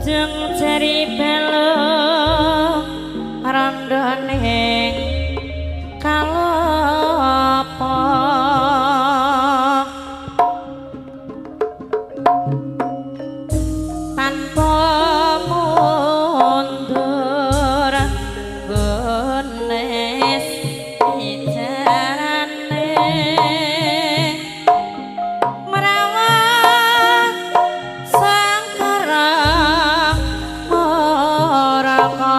Jeng jari balung randane kalapa tanpa mundur gones bicarane merawat sangkara maraka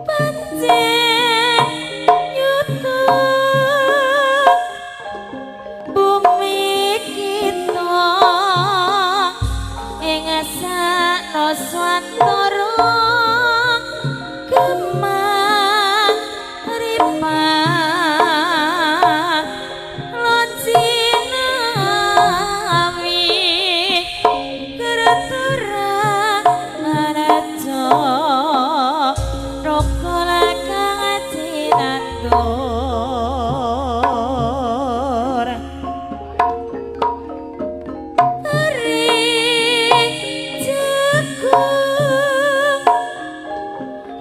pancen nyuta bumi kita ing sanaswantara gemah ripah locinawi keraturan raja rukul kang cinandur Ari jagung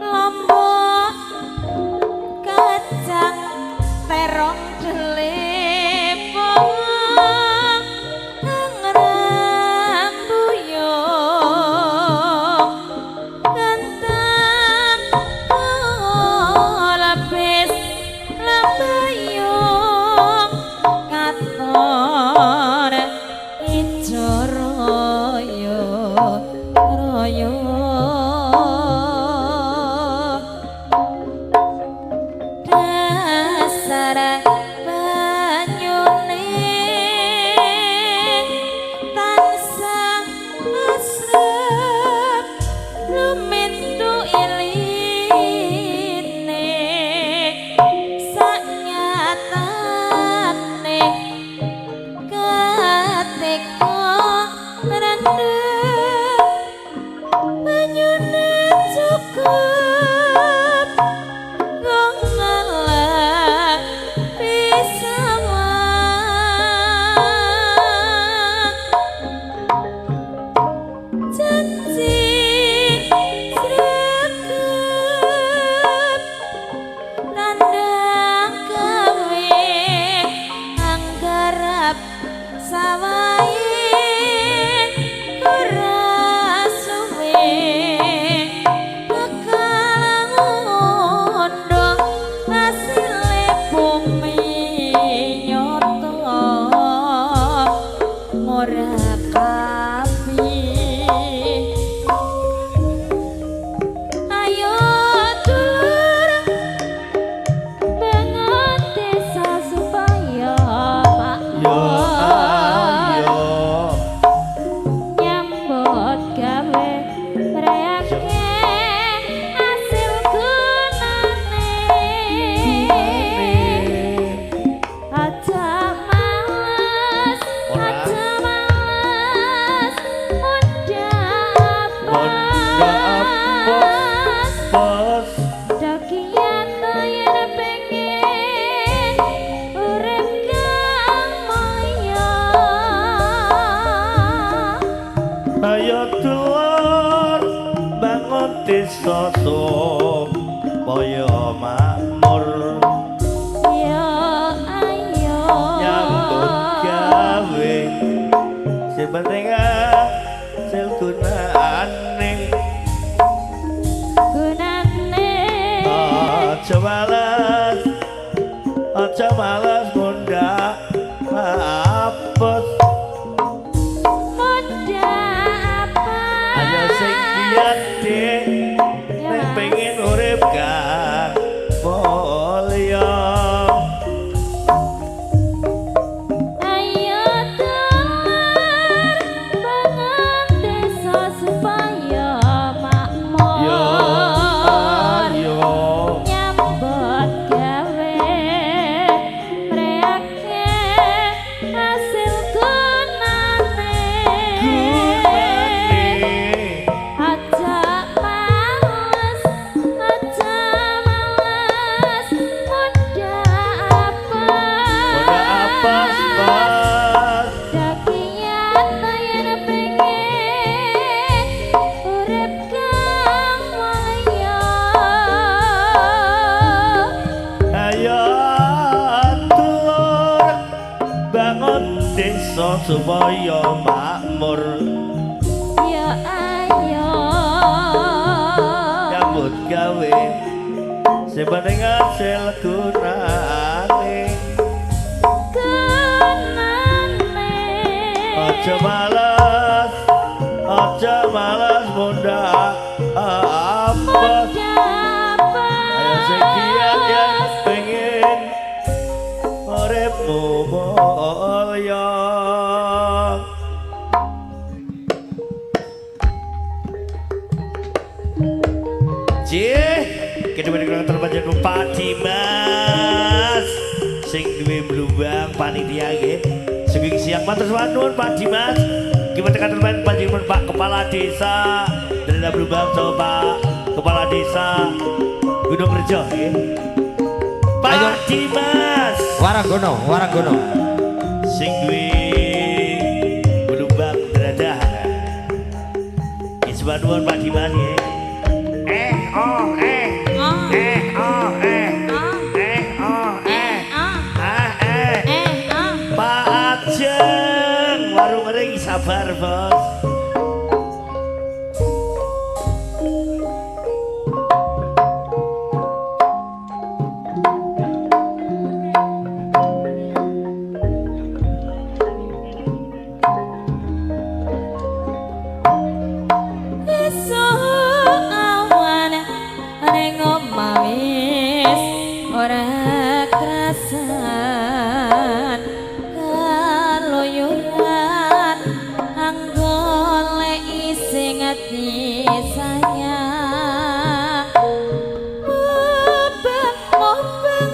lombok kacang terong dele bawang rambuyung kentang lapis lambayung katon ijo royo royo dasar banyune tansah asrep lumintu iline saknyatane ketika rendhep banyune cukup nggo ngelak sawah janji sregep nandang gawe anggarap sawahe ora suwe bakal ngundang asile bumi nyata ora kapi. Ayo dulur bangun desa supaya Yo makmur ayo nyambut gawe mreke hasil gunane aja males Ora. aja males mundhak Mundhak apes Bos Dakian yen pengen urip kang mulya. Ayo dulur bangun desa supaya makmur Yo ayo nyambut gawe sing penting hasil gunane gunane aja males mundhak apes mundhak apa ayo sing giat dik Ya, nek Mas. pengen urip kang mulya. Ayo dulur bangun desa supaya makmur Yo ayo nyambut supaya makmur. Ya ayo nyambut gawe sing penting hasil gunane. Gunane. Aja males, aja males munda apes. Ayo sing giat yen pengen uripmu mulya. Cih, kedua-dua terpanjang Pak Dimas sing duwe blumbang panitia nggih. Sugeng siang matur suwun Pak Dimas. Gimana tekan panjenengan Pak Kepala Desa dari Blumbang sama Pak Kepala Desa Gunung Rejo nggih. Pak Ayo. Dimas Waranggono, Waranggono. Sing duwe Blumbang Dradah. Nggih suwun Pak Dimas nggih. Eh oh eh. Eh oh eh. Eh oh eh. Ah eh. Pak Ajeng warung ring sabar bos. Esuk awan ning omah wis ora krasan kaluyuran anggoleki sing ati sayang. Mubeng-mubeng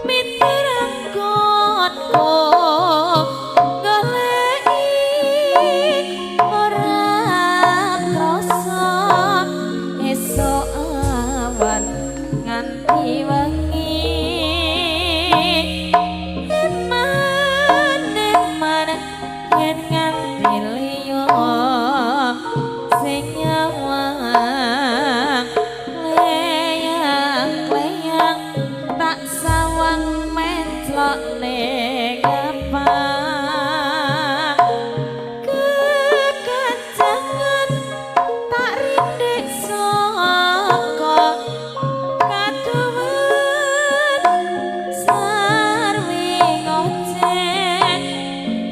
mitrangkonku goleki ora krasa esuk awan nganti wengi. Eman eman yen nganti liya sing nyawang leyang-leyang tak sawang menclok ning ngepang. Kekacangan tak rindik saka kaduwen sarwi ngoceh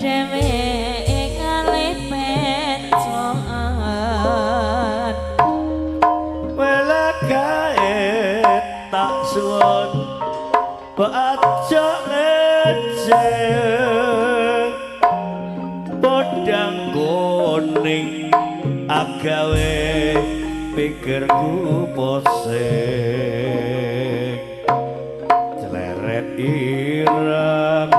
dheweke kalih pecokan. Welakae tak suwun aja ngejeng podang kuning agawe pikirku posing celeret ireng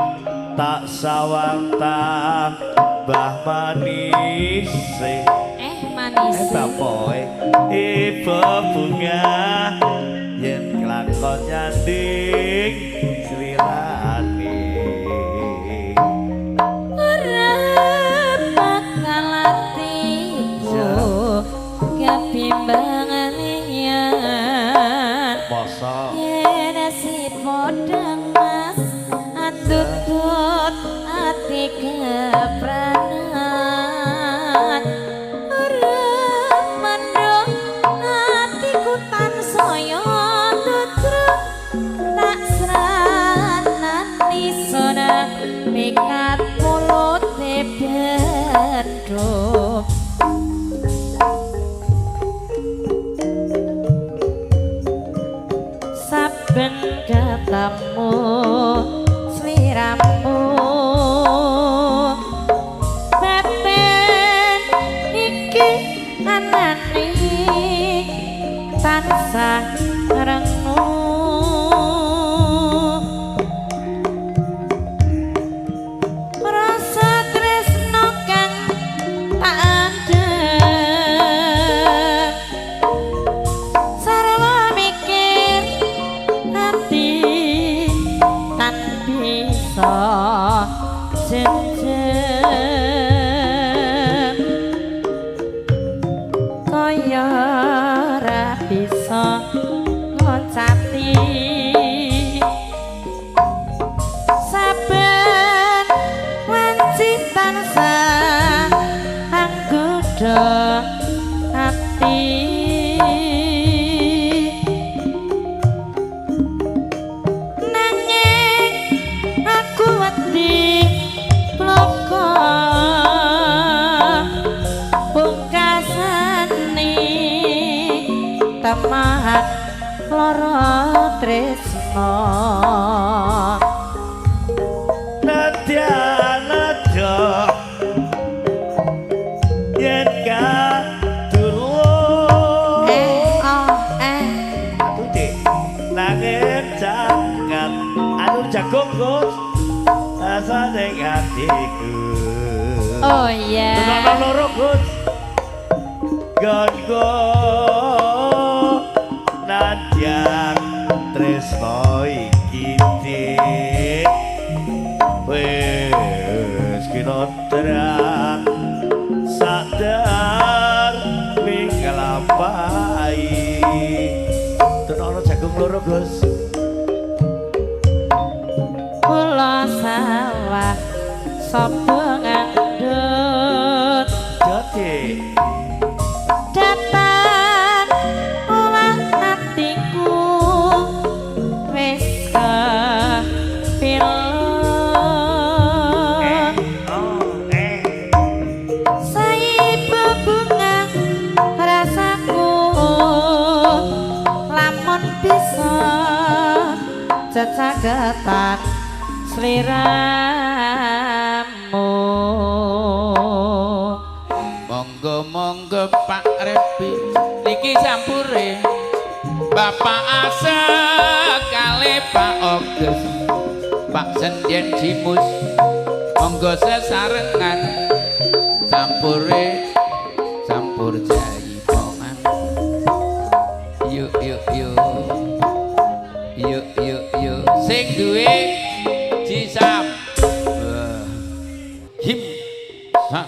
tak sawang tambah manis. Eh manis. Bapoe ibu bunga yen kelakon nyanding slirane. Ora bakal atiku kebimbangan liyan. Masa Yen si podang mas andutut ati kepranan. Ora mendung atiku tansaya tutruk tak sranani sona pikat mulute bendung. Saben ketemu sliramu batin iki anane tansah rengu. Rasa tresno kang tak andhep sarwa mikir ati tan bisa jejeg kaya ora bisa ngoncati. Saben wanci tansah jero ati nanging aku wedi bloko pungkasane temat lara tresna. Nadyan aja yen kadulur Aduh Dik, nanging jangan anu jagung Gus rasane atiku. Oh iya. Tenan loro Gus. Gongo nadyan tresno iki Dik. Wis kinodran sadar minglampahi. Tenan jagung loro Gus. Kula sawah sapa ngandhut Jati datan ulah atiku wis kepilun saibu bunga rasaku lamun bisa jejagetan sliramu. Monggo monggo Pak Rebi niki sampure Bapak Ase kali Pak Oges Pak Sendien Jimus monggo sesarengan sampure sampur jaipongan. Yuk yuk yuk yuk yuk yuk sing duwe Jisam him sa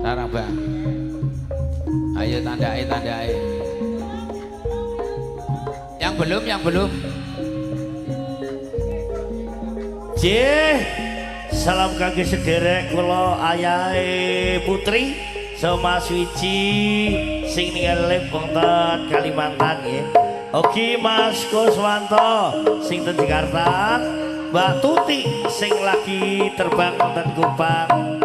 sarang bang. Ayo tandai tandai. Yang belum yang belum. Jih, salam kangge sederek kula ayahe Putri sama Mas Wiji sing ninggal live wonten Kalimantan nggih. Oke Mas Kuswanto sing ten Jakarta, Mbak Tuti sing lagi terbang wonten Kupang.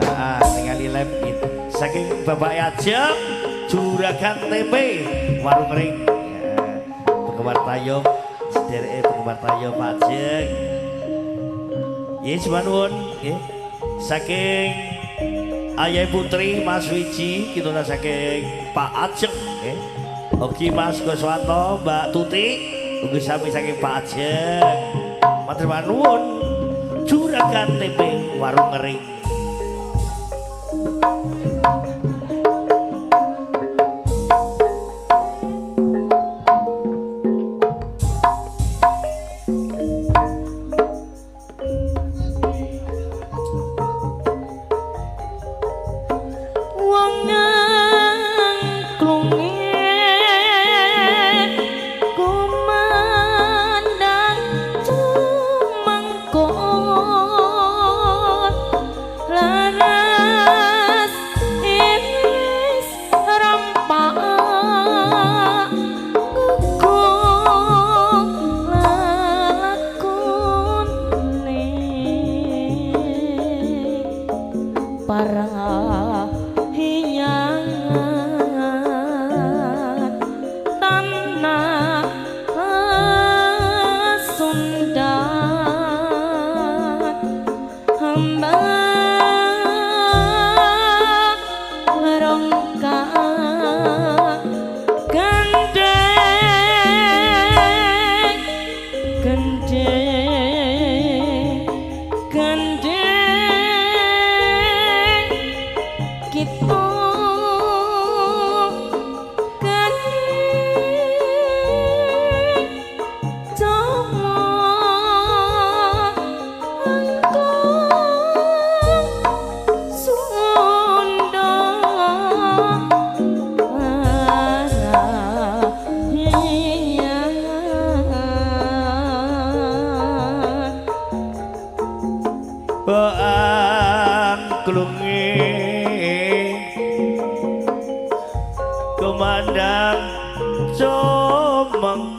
Heeh, ningali live gitu. Saking Bapak Ajeng Juragan Tempe Warung Ring. Penggemar tayub, sedereke penggemar tayub Ajeng. Nggih, suwun nggih. Saking Ayah Putri Mas Wiji kituna saking Pak Ajeng nggih. Oke Mas Kuswanto, Mbak Tuti ugi sami saking Pak Ajeng. Matur nuwun Juragan Tempe Warung Ring. Wong ngangklunge kumandang tumengkot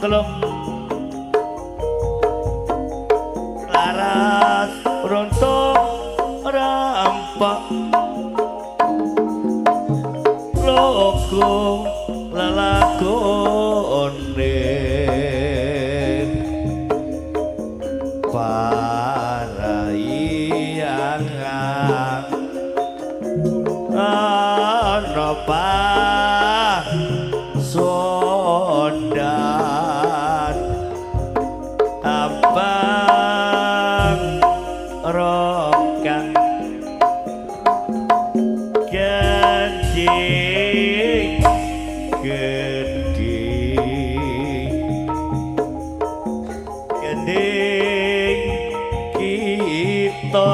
Tolong laras rontok rampak loko lelakone paraiyangan ana pasondan abang rokang gending gending gending kita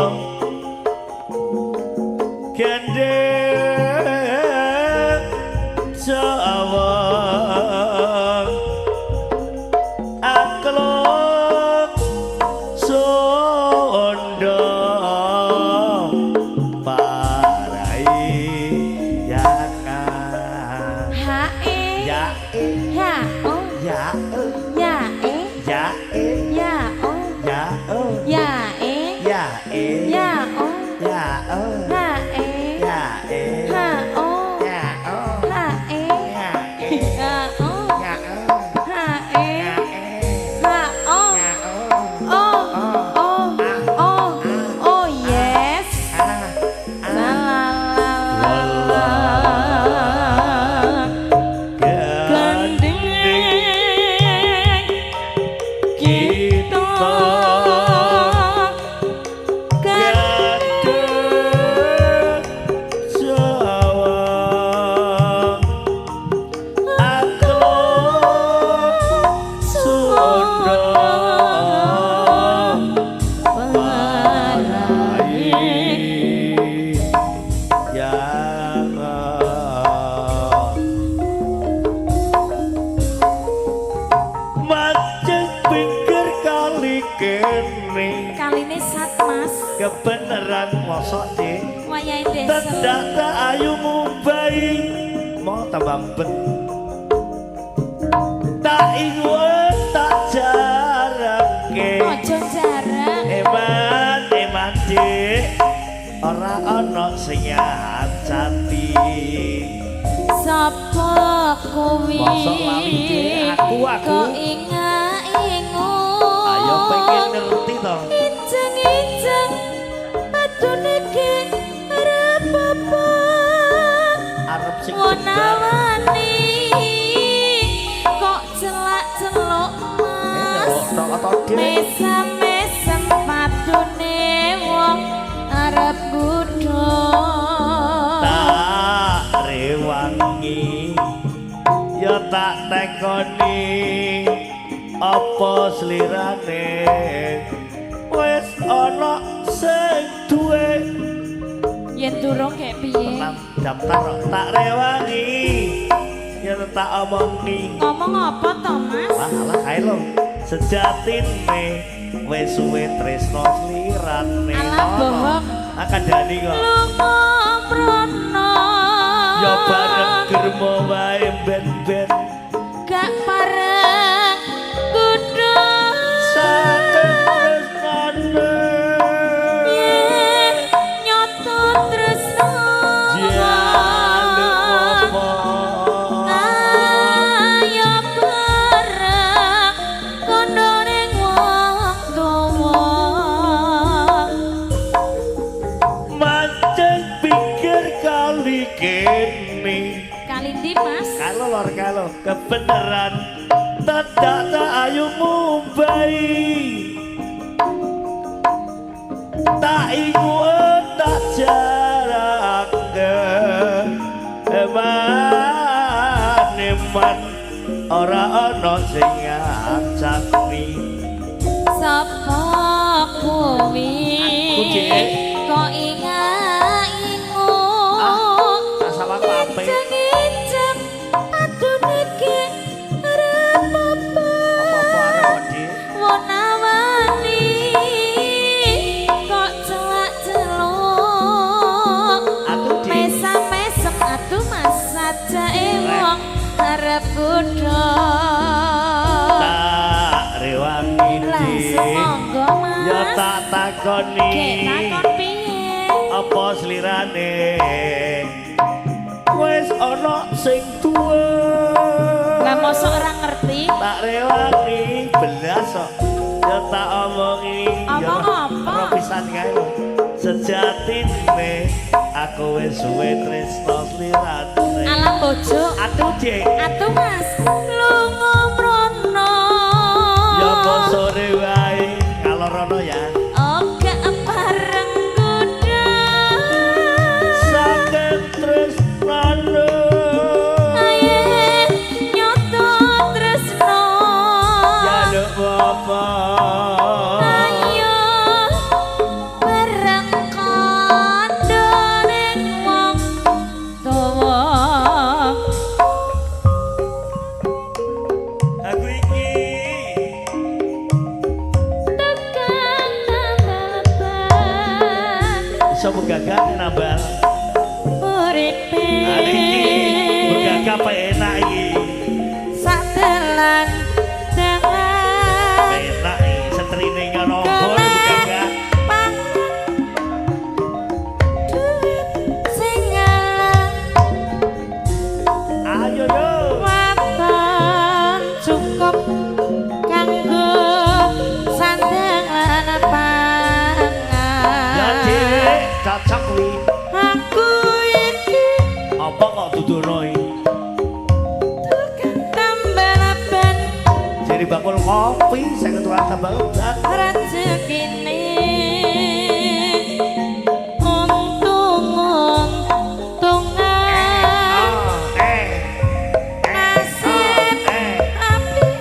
gending Jawa aklok Sunda paraiyangan. H E Ya e H O ya e Ya E ya e Ya O ya e Ya E ya e Ya O ya e H E ya e H O ya o H E ya e H O ya e H E ya e H O ya o O O O O yes. A La la la la. Gending Gending kita kita gending Jawa aklok Sunda paraiyangan. Mancing pinggir kali kene Kaline sat mas kebenaran mosok Dik wayahe desa. Tedak tak ayu mubai mau tambah bet tak ingun tak jarake Ojo jarak. eman eman Dik ora ana sing ngacati. Sapa kuwi? Mosok lali, Dik? Aku, aku. Kok inga-ingu. Ayo pengen ngerti to. Ijeng-ijeng padune ki arep apa? Arep sing jembar. Wonawani kok celak-celuk Eh, mas. tok tok Dik. Mesem-mesem padune wong arep gudho. Tak rewangi ya tak tekoni apa slirane wis ana sing duwe. Yen durung kek piye? Tenan daftar kok. Tak rewangi ya tak omongi. Ngomong apa to, Mas? Wah alah kae lho sejatine wis suwe tresno slirane. Alah, bohong. Ah kandhani kok. Lunga mrono. Ya bareng germo wae ben-ben gak pareng kudu. Saking tresnane Yen nyoto tresno. Jaluk apa? Ayo bareng kono ning wong tuwa. Mancing pikir kali kene. Kali ndi, Mas? Kalau lor kalau kebenaran tedak tak ayu mumbai tak ingun tak jarake eman eman ora ana sing ngacani. Sapa kuwi? Aku, Dik. Kok inga-ingu. Ah, tak sawang ape. Ijeng-ijeng adune ki arep apa? Apa-apa arep Dik. Wonawani kok celak-celuk. Aku, Dik. Mesam-mesem atuh mas sajake wong arep kudho. Tak Sumangga Mas. Ya tak takoni. Gek takon piye? Apa slirane? Wis ana sing tuwa. Lah mosok ora ngerti? Tak rewangi belas kok. Ya tak omongi. Omong apa? Ora pisan kae lho. Sejatine aku wis suwe tresno slirane. Alam bojo. Atuh, Dik. Atuh Mas. Lunga mrono. Ya kok sore wae ngalor rono ya. Oga bareng kuda. Saking tresnane. Aye nyoto tresno. Ya lho apa? Ayo bareng kandha ning wong tuwa. Aku iki Tekan tambal ban iso begagane nambal. uripe. Iki begagah penak iki. Sak dalan dalan Penak iki setrine ngono begagah. Pangan duit sing ngalah. Ayo yo. Waton cukup kanggo sandang lan pangan. Ya Dik, cocok kuwi. Aku iki Apa kok dudono iki? tukang tambal ban Jadi bakul kopi sing tukang tambal ban. rezekine untung-untungan nasib apik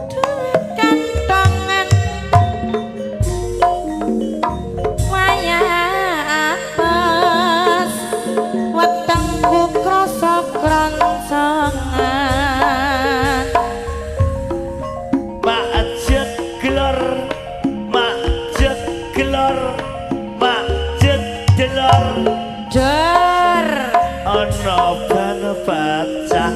duit kantongan wayah apes wetengku krasa kronsongan. Macet glor, macet glor, macet delor. Dor Ana ban pecah.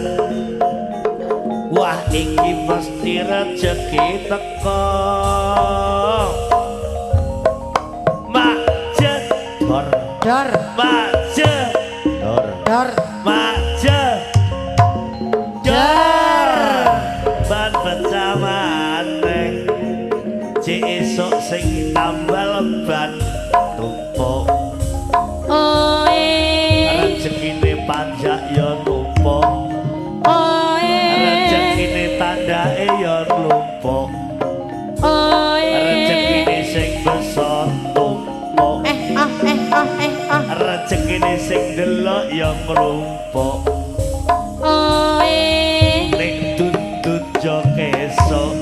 Wah iki mesti rejeki teko. Macet dor, dor macet dor, dor macet dor. Ban pecah maneh. Cek esuk sing tambal ban tumpuk. Oe Rezekine panjak ya numpuk. oe Rezekine tandake ya numpuk. oe Rezekine sing besar tumpuk. eh ah eh ah eh ah Rezekine sing delok ya ngrumpuk. oe Nek dundun jo kesuk,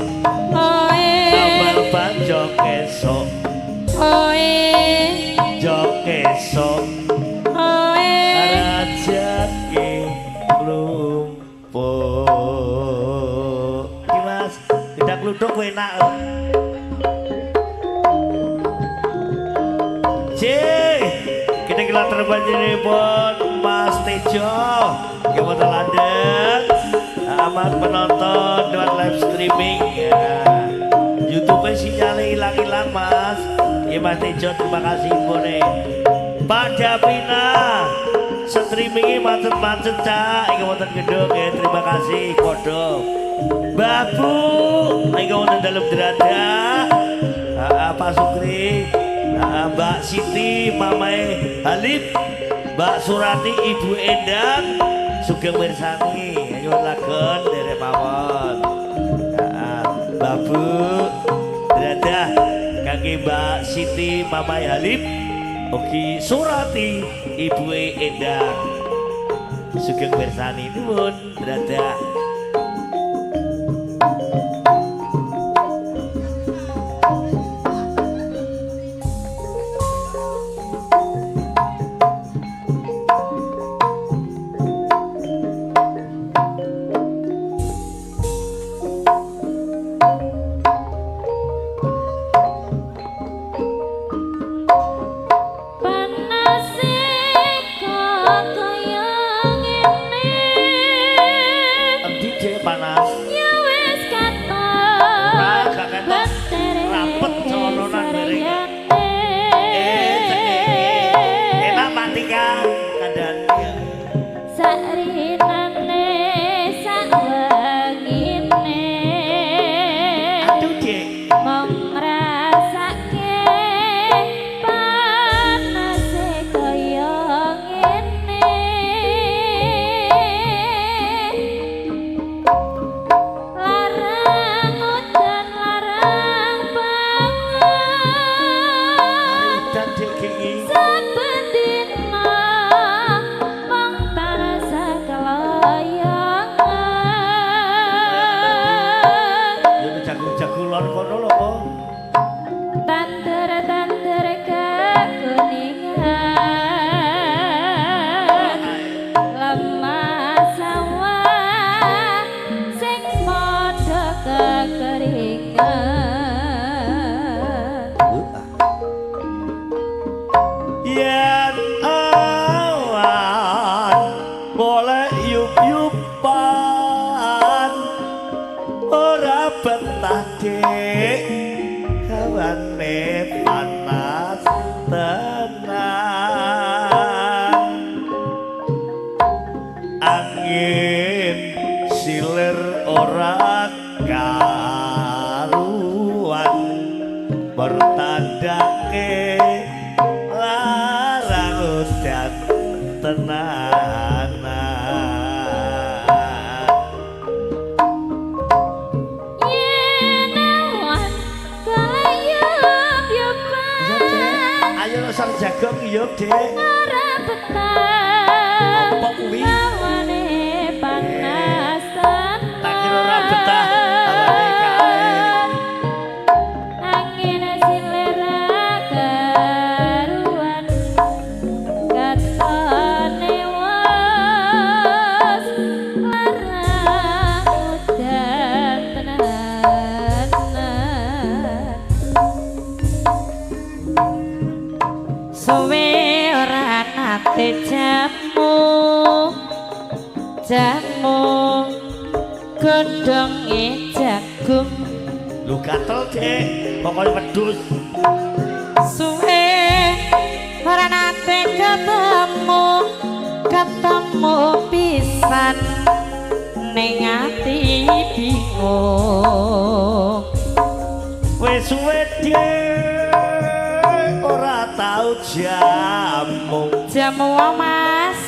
oe tambal ban jo kesuk, oe jo kesuk. oe Rezeki nglumpuk. Iki Mas, tidak kluthuk enak. Cih, kita kira terbanjiripun Mas Tejo. Gimana landeng? Amat penonton lewat live streaming ya. YouTube sinyalnya hilang-hilang Mas. Ya Mas Tejo, terima kasih infone. Pak Davina, streamingnya macet-macet cak. Iki wonten gedung ya, terima kasih podo. Babu, iki wonten dalem derada. Pak Sukri, Mbak Siti, Mamae Halib, Mbak Surati, Ibu Endang, sugeng mirsani, nyuwun lagon derek mawon. Babu, derada kangge Mbak Siti, Mamae Halib, ugi Surati, Ibu Endang. Sugeng mirsani nuwun, derada. Panase kok kaya ngene. lor kono lho kok. Tandur-tandur kekuningan, lemah sawah sing padha kekeringan. Yen awan golek yup-yupan ora betah dik, hawane panas tenan. Angin silir ora karuan, bertandake larang udan tenanan. Yen awan golek yup-yupan Ayo sar jagung yup, Dik. ora betah, Apa kuwi? hawane panas tenan. Tak kira ora betah, hawane kae. Angin silir karuan, katone wes larang udan tenanan. Suwe ora nate jamu, jamu godhonge jagung. Lu gatel, Dik. Pokoke wedhus. Suwe ora nate ketemu, ketemu pisan ning ati bingung. Wis suwe, Dik, ora tau jamu. Jamu apa, Mas?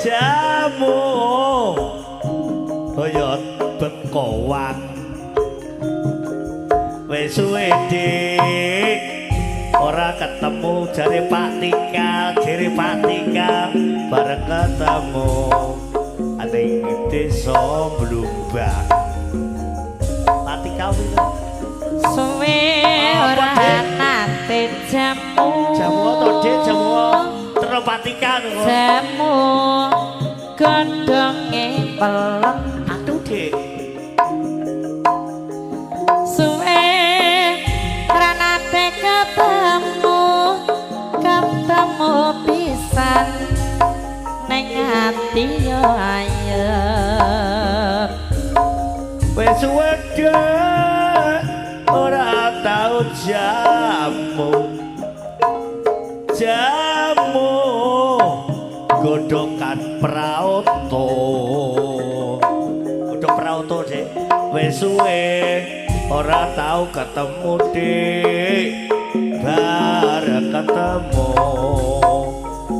Jamu kaya bengkoang. Wis suwe, Dik, ora ketemu jare Pak Tika, jare Pak Tika bareng ketemu ning desa Blumbang. Pak Tika kuwi lho. Suwe Apa, ora Dik? nate jamu. Jamu to, Dik, jamu. Terus Pak Tika niku. Jamu godhonge pelem. Aduh, Dik. Suwe ora nate ketemu, ketemu pisan ning ati yo ayem. Wis suwe, Dik, ora tau jamu. Jamu godhokan prauto. Godhok prauto, Dik. Wis suwe ora tau ketemu, Dik. Bareng ketemu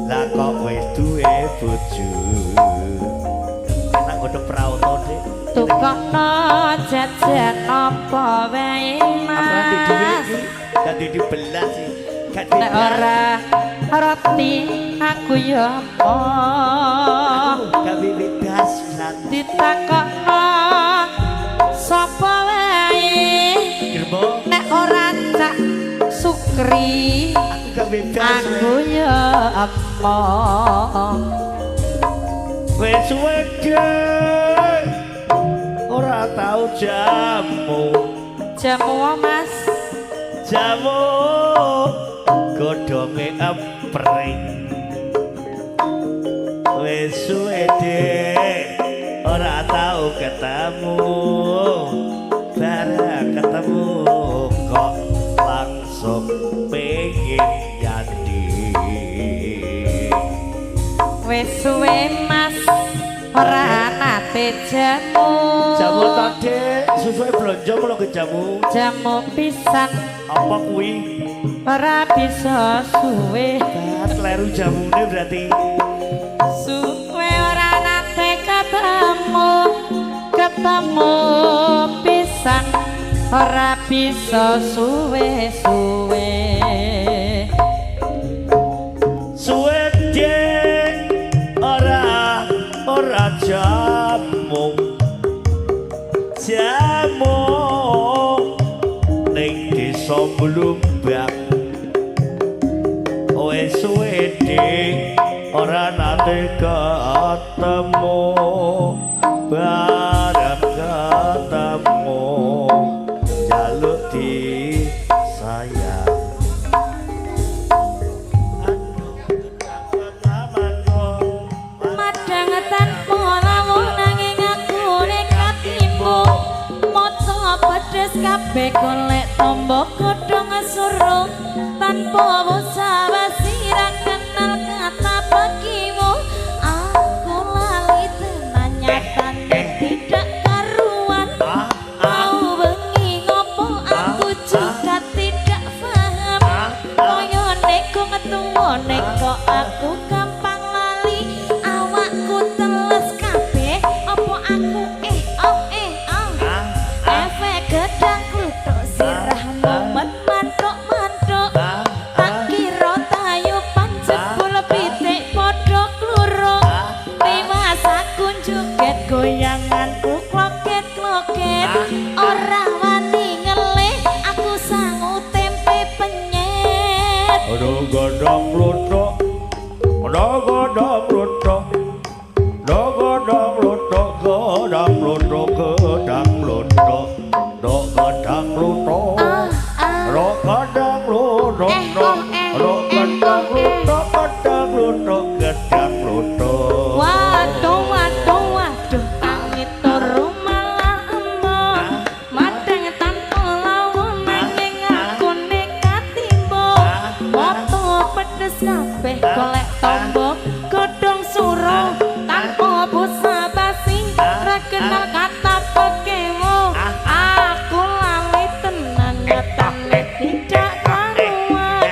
lah kok wis duwe bojo. Enak godhok prauto, Dik. Tukokno jajan apa wae, Aku ora duwe Mas. iki, gak dibelas sih. Gak Nek ora roti aku yo emoh. Gak bebas lan Ditakokno sapa wae, gerbo nek ora Cak Sukri aku gak bebas. aku yo emoh. Wis suwe, Dik, ora tau jamu. Jamu apa, Mas? Jamu godhonge empring. Wis suwe, Dik, ora tau ketemu. Bareng ketemu kok langsung pengen nyanding. Wis suwe, Mas, ora nate jamu. Jamu to, Dik, susuke blonjo mulo ke jamu. Jamu pisan Apa kuwi? ora bisa suwe. Bat kleru jamune berarti. Suwe ora nate ketemu, ketemu pisan ora bisa suwe-suwe. Suwe, Dik, ora ora jamu. Jamu Blumbang wis suwe dik ora nate ketemu bareng ketemu jaluk di sayang. Madang tanpa lawuh nanging aku nekat timbo maca pedes kabeh golek tombo godhong suruh tanpa basa-basi ra kenal kata pekiwo aku lali tenan nyatane tidak karuan mau bengi ngopo aku juga tidak paham koyo neko ngetuwo kok aku gampang lali awakku teles kabeh opo aku eh oh eh oh efek gedang kluthuk sirah mumet mantuk-mantuk tak kira tayupan jebul pitik padha kluruk tiwas aku joget goyanganku kloket-kloket ora wani ngelih aku sangu tempe penyet. Ono godhong kluthuk, ono godhong kluthuk, ono godhong kluthuk, godhong kluthuk, godhong kluthuk, ono godhong kluthuk, ono godhong kluthuk, ono godhong kluthuk, godhong kluthuk, godhong kluthuk. Waduh waduh waduh tangi turu malah emoh madang tanpa lawuh nanging aku nekat timbo moto pedes kabeh golek tombo godhong suruh tanpa basa-basi ra kenal kata pekewo aku lali tenan nyatane tidak karuan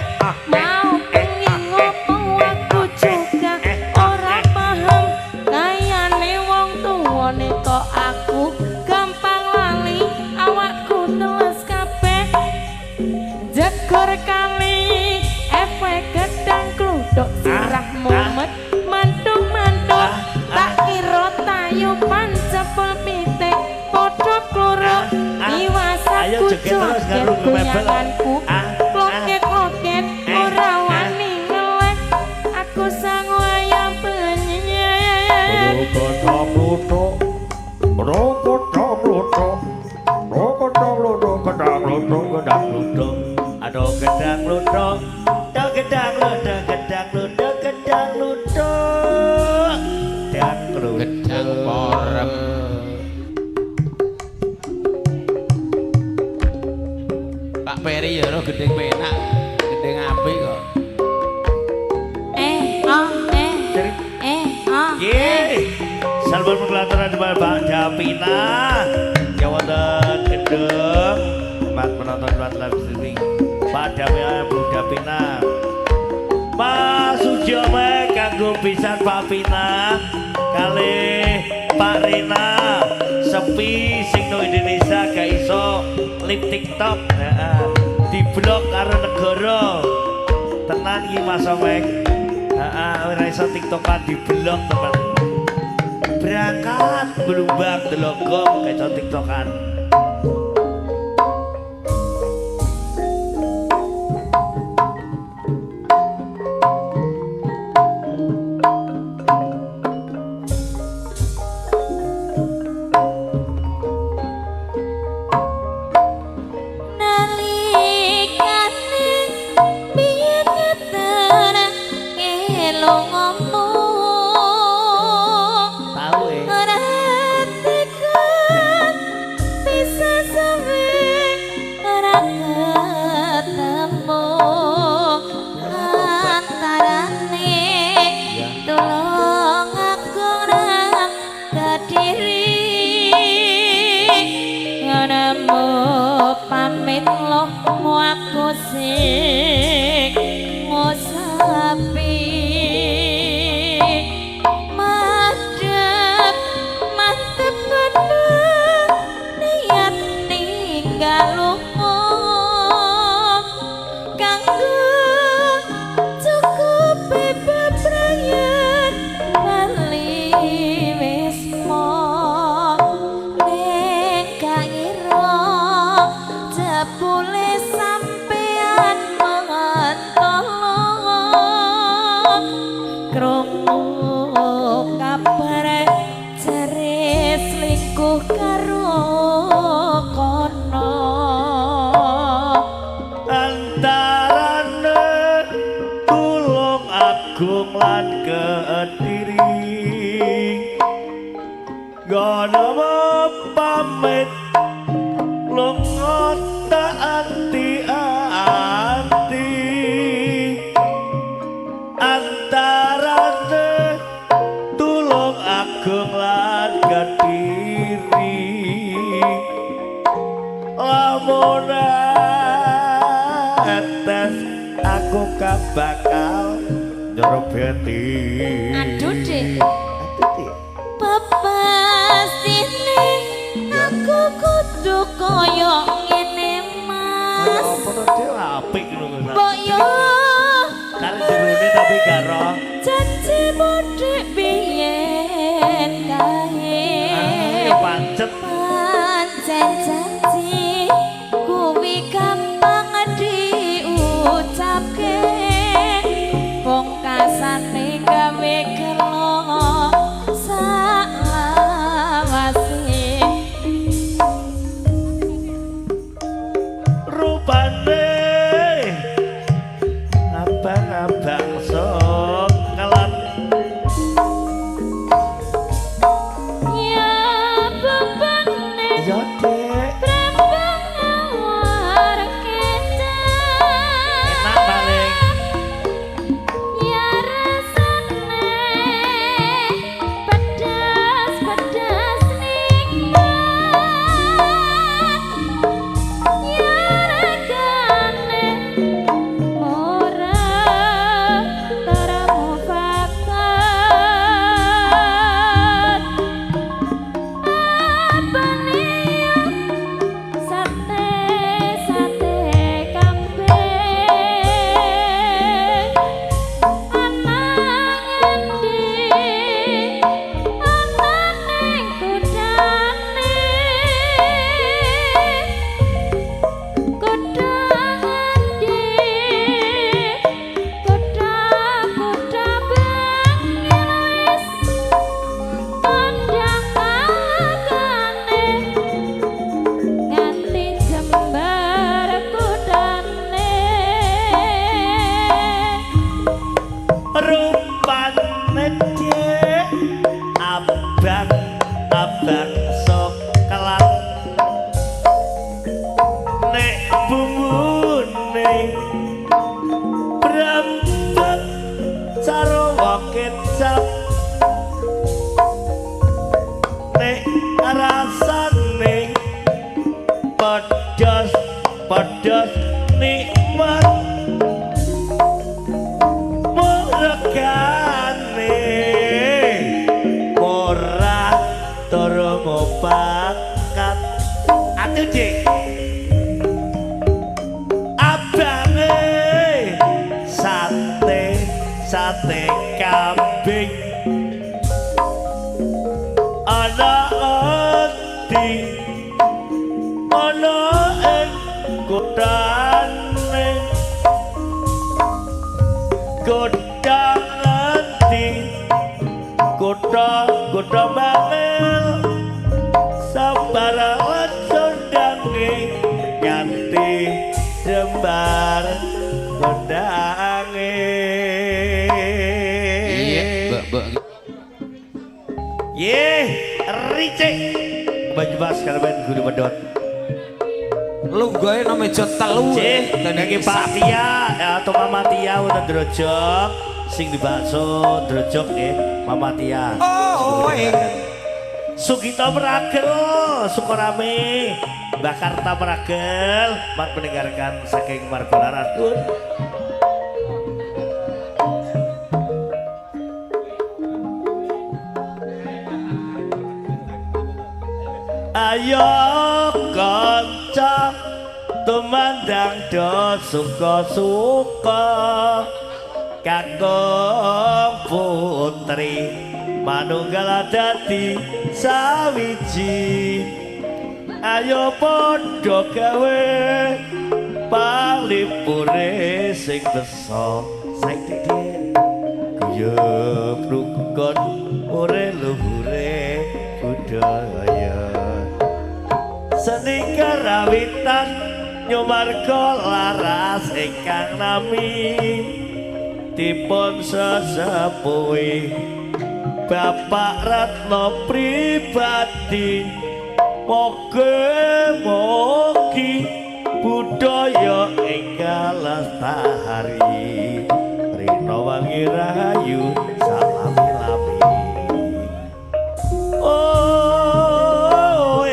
mau pengen ngopo aku juga ora paham kayane wong tuwane kok aku gampang lali awakku teles kabeh jegor kali efek gedang kluthuk sirah mumet mantuk-mantuk tak kira tayupan jebul pitik padha kluruk tiwas Ayo aku joget terus joget karo mebel. goyanganku kloket-kloket ora wani ngeleh aku sangu ayam penyet. Ono godhong kluthuk, ono godhong kluthuk, ono godhong kluthuk, godhong kluthuk, godhong kluthuk, aduh gedang kluthuk, aduh gedang kluthuk, gedang kluthuk, gedang kluthuk, gedang kluthuk. Gedang porem. Pak Peri ya ro gending penak, gending apik kok. Eh oh eh eh oh. Yeay. Salbur penggelatoran di Pak Davina. Ya wonten gendeng mat penonton mat live streaming. Pak Davina, Bu Davina. Mas Sujome kanggo pisan Pak Pina kalih Pak Rina sepi sing no Indonesia gak iso live TikTok. Heeh. Diblok karo negara. Tenan iki Mas Omek. Heeh, ora iso TikTokan diblok teman. Berangkat Blumbang Delogong gak iso TikTokan. Nalikane biyen ngeterake lungamu Tahu eh. ora tekan bisa suwe ora ketemu antarane tulung aku nang Kediri ngono pamit loh aku sing ngusapi madhep mantep ngono niat ninggal lunga kanggo cukup bebrayan bali wis ning gak ngira jebule sampe Lamun netes aku bakal nyerbeti. Aduh, Dik. Aduh, Dik. Pepastine aku kudu koyo ngene Kaya Mas. apa to, Dik? Apik ngono kuwi. Mbok yo Karo jerone tapi gak roh. janji mudik biyen kae. Ah, pancet. Pancen janji kuwi gampang diucapke. Pungkasane gawe gelo saklawase. Rupane abang-abang soklat. Ya bebane Ya, Dek. brambang awar kecap. Enak paling. Ya rasane pedas-pedas nikmat. Ya regane murah termufakat. Apane yo sate sate kambing. Ana ngendi ana ning kudane. Kuda ngendi kuda kuda bangil wis kondang kalakane nganti jembar kudane. Rupane, Dek, abang abang soklat. Nek bumbune brambang sarwa kecap. Nek rasane pedas pedas nikmat. Regane ora turu mufakat. Aduh, Dik. Abange sate sate kambing. Ana endi ana ing kutane. Kutha ngendi kutha kutha bangil sabaran sondange nganti jembar kondange. Iya, Mbak, Mbak. Ye, ricik. Baju bas karaben guru pedot. Lungguhe nang meja telu. Cih, niki Pak Tia atau Mama Tia wonten Drojok sing dibakso Drojok nggih, Mama Tia. Oh, Sugito Meragel, Sukorame, Mbah Karta Meragel, mat mendengarkan saking Margo Laras. Ayo kanca tumandang do suka-suka kakung putri manunggal dadi sawiji. Ayo padha gawe palipure sing besa saiki guyub rukun ure luhure budaya. Seni karawitan nyumarga laras ingkang nami dipun sesepuhi Bapak Ratno pribadi. Moga-mogi budaya ingkang lestari rina wangi rahayu salami-lami. Oh,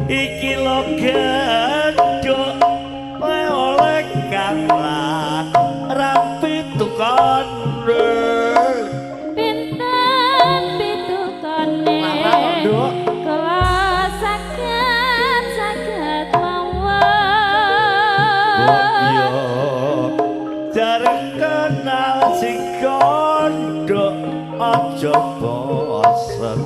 Iki lo genduk oleh kang larang pitukane. Pinten pitukane? Larang, Nduk. Kula saged saged mawon. Yo jarang kenal sing gondok aja bosen.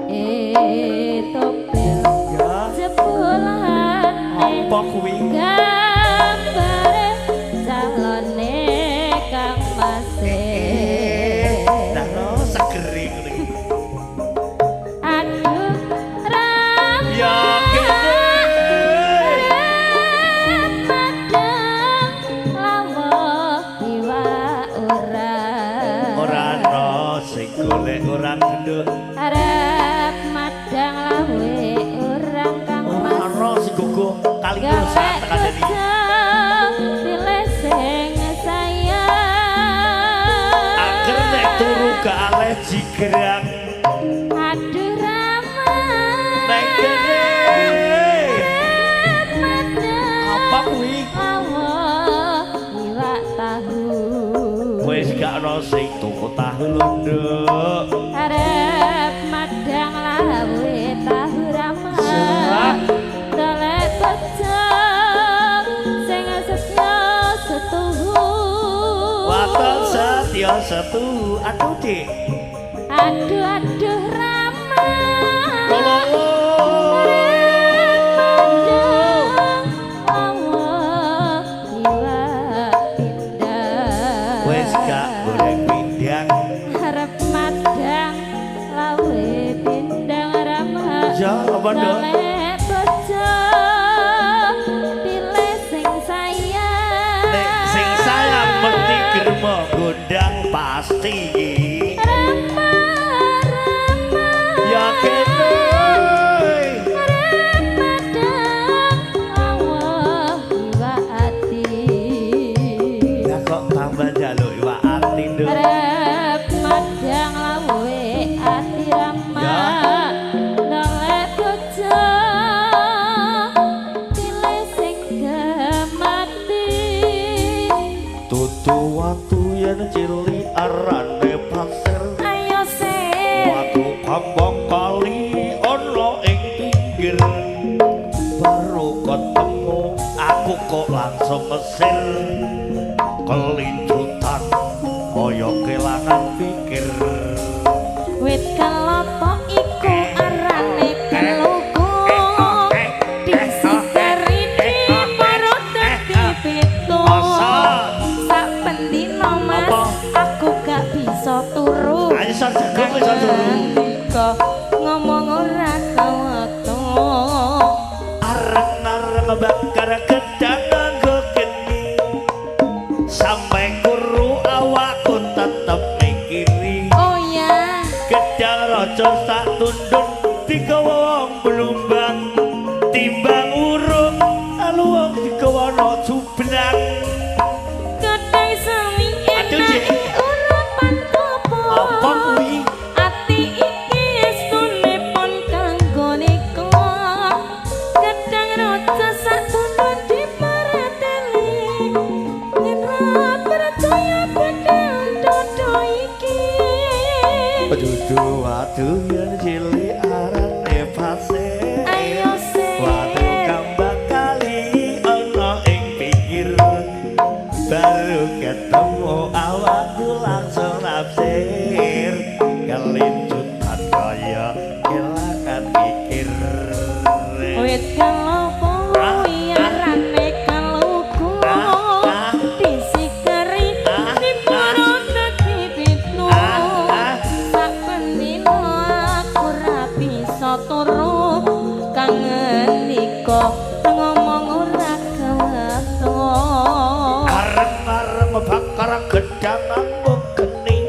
Eh topel Ya jebulane apa kuwi? Gambare calone Kang Mase. Nah no segeri ngono iki. Aduh Rama. Ya kene. Padang lawuh iwak ora. Ora ana sing golek ora genduk. Arep madang lawe urang Kang Ora Mas. ana sing gogo kali Golek sak tekane iki. bojo pilih sing sayang. Angger nek turu gak aleh jigrang. Aduh Rama. Nek kene. Arep madang Apa kuwi? lawuh iwak tahu. Wis gak ana sing tuku tahu lho, Nduk. Arep madang lawe tahu Rama. Siap. Golek bojo sing setya setuhu. Waton setya setu. Aduh, Dik. Aduh aduh Rama. Tolong. Arep madang lawuh iwak pindang. Wis gak goreng pindang. Arep madang lawe pindang Rama. Ya, apa, Nduk? Golek bojo pilih sing sayang. Nek sing sayang mesti germo gondang pasti. Rama Rama. Ya kene. Arep madang lawuh iwak ati. Lah kok tambah njaluk iwak ati, Nduk. Arep madang lawe ati Rama. Ya. Golek bojo pilih sing gemati. Tutu watu yen cilik arane pasir. Ayo sih. Watu kambang kali ana ing pinggir. Baru ketemu aku kok langsung ngesir. Kelincutan kaya kelangan pikir. Wit kelapa iku arane keluku. Disikeri diparut dadi pitu. Asa. Sak pendino Mas, Apa? aku gak bisa turu. Ayo sor jago iso turu. Ngendika ngomong ora kewektu. Areng-areng bakar gedang nganggo geni. Sampai kuru awakku tetep mikiri. Oh ya, Gedang raja sak tundun digawa wong blumbang. Timbang urung lalu wong digawa ana jublang. gedang semi Aduh, Cik. enake ora pantopo. Apa kuwi? Ati iki estune pon kanggo nika. Gedang raja sak tundun dipareteli. Yen ra percaya bakal dodo iki. Dudu watu yen cilik arane pasir. Ayo sih. Watu kambang kali ana ing pinggir. Baru ketemu awakku langsung nafsir. Kelincutan kaya kelangan pikir. Wit kelapa kuwi arane keluku. Disikeri diparut dadi pitu. Sak pendino aku ra bisa turu. Kangen nika ngomong ora kewektu. Areng-areng bakar gedang nganggo geni.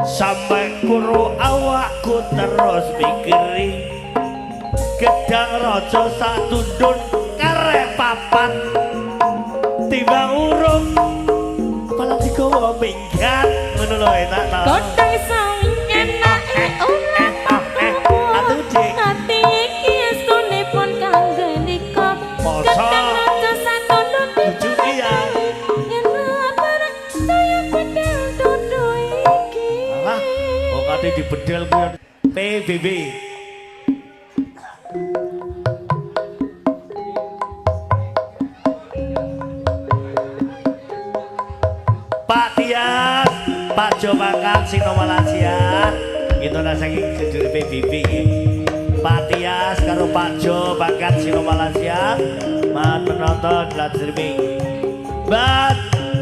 Sampai kuru awakku terus mikiri. Gedang raja sak tundun karek papat. Timbang urung malah digawa minggat. Ngono lho enak ta. Godhong sawi enake ora Aduh, Dik. Ati iki estune PBB. Pak Tias, Pak Jo Makan Sino Malaysia, itu saking jujur PBB nggih. Pak Tias karo Pak Jo Bakat Sino Malaysia, mat menonton live streaming. Mbak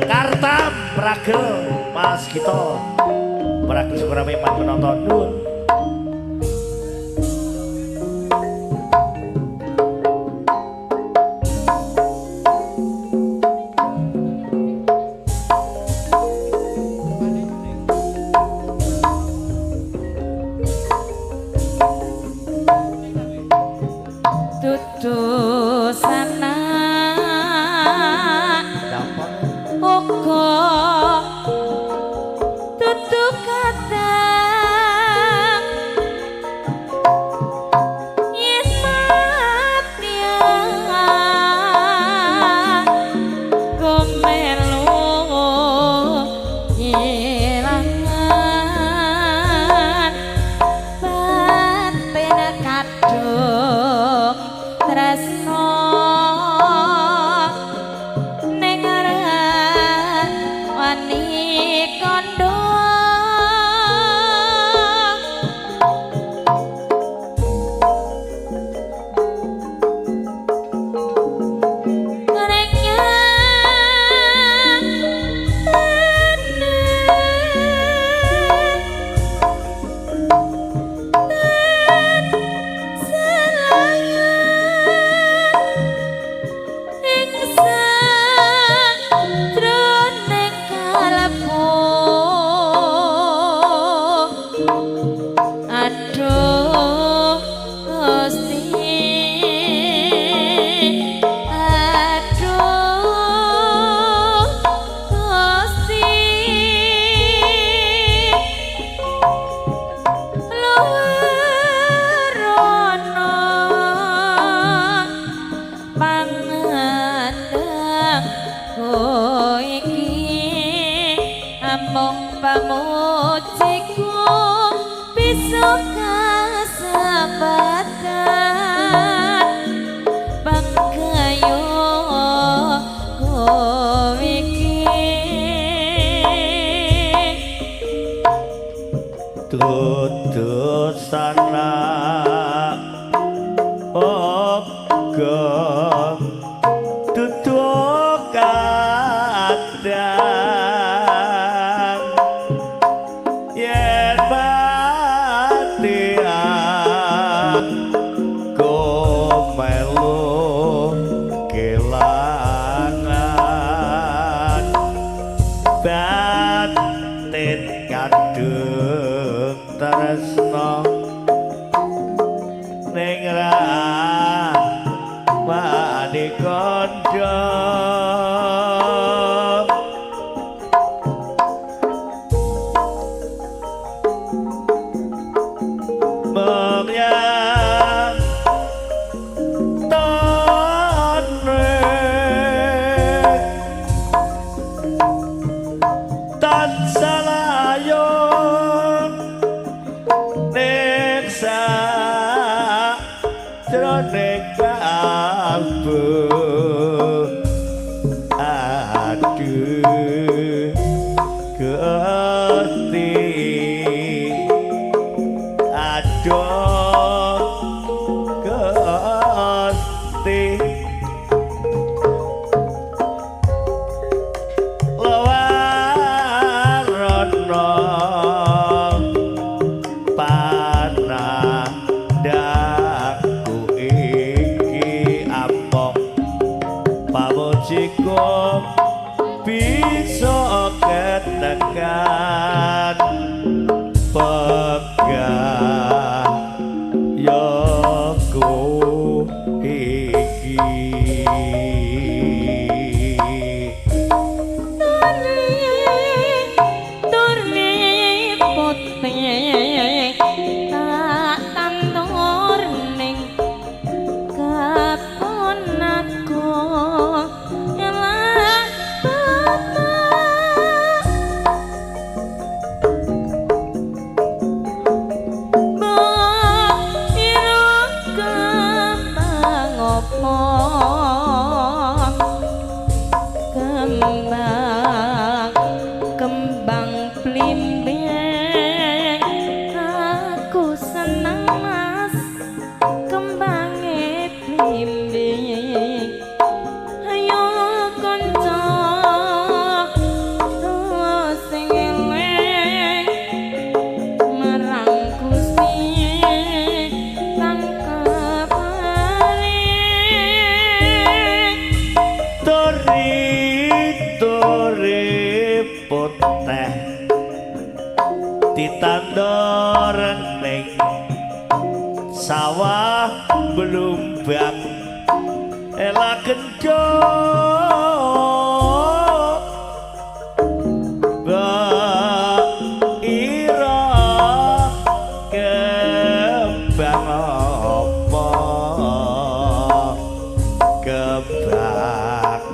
Kartam Pragel Mas Gito Pragel Sukarame mat menonton. Nuwun. Kaponaku. Sawah blumbang ela gendhok Mbak Ira kembang apa kembang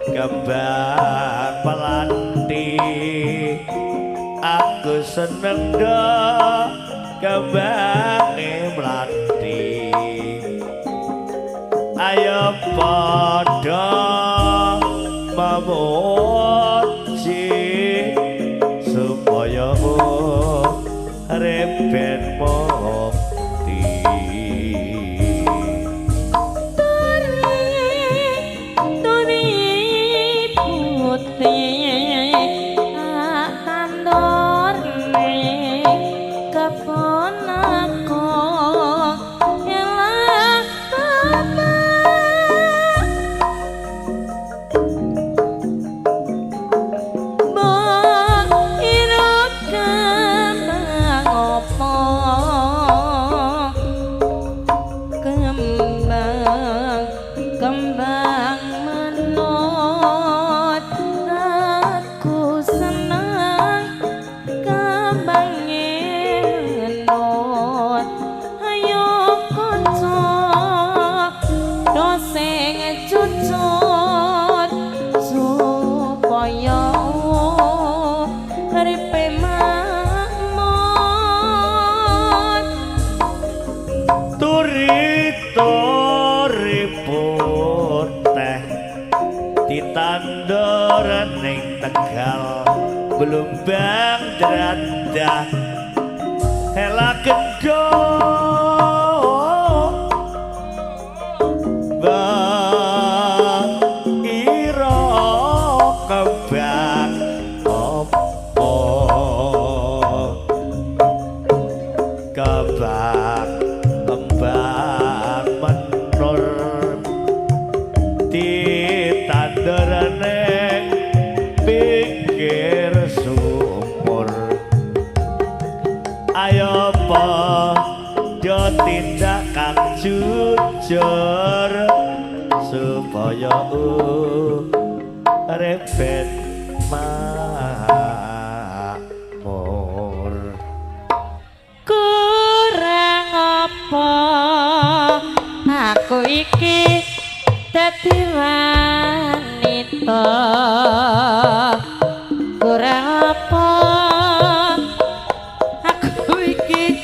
kembang pelanti aku seneng do kembange mlati ayo padha memuji supaya urip ben mukti. Turi putih tak tandurne kebon aku elah bapak Mbok ira kembang apa kembang kembang menut aku seneng kembange menut ayo kanca do sing cucut supaya uripe makmur. Turi turi putih ditandur ning Tegal blumbang dradah ela gendhok Mbak Ira kembang apa kembang kembang menur ditandur ning pinggir sumur ayo padha tindak kang jujur supaya urip ben makmur. Kurang apa aku iki dadi wanita kurang apa aku iki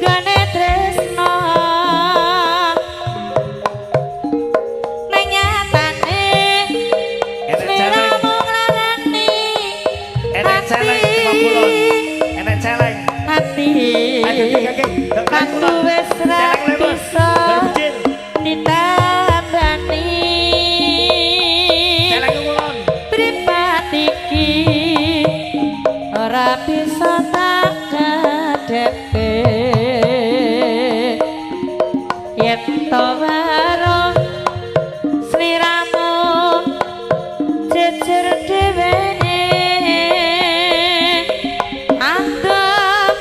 gane tresno nang nyatane Enek celeng, sliramu nglarani enek celeng teko kulon. Enek celeng. Ati Ayo oke oke. aku wis ra Celeng lebar. bisa Baru bucin. ditambani Celeng kulon. Pripat iki ora bisa tak kadepe yen to waro sliramu jejer dheweke anggep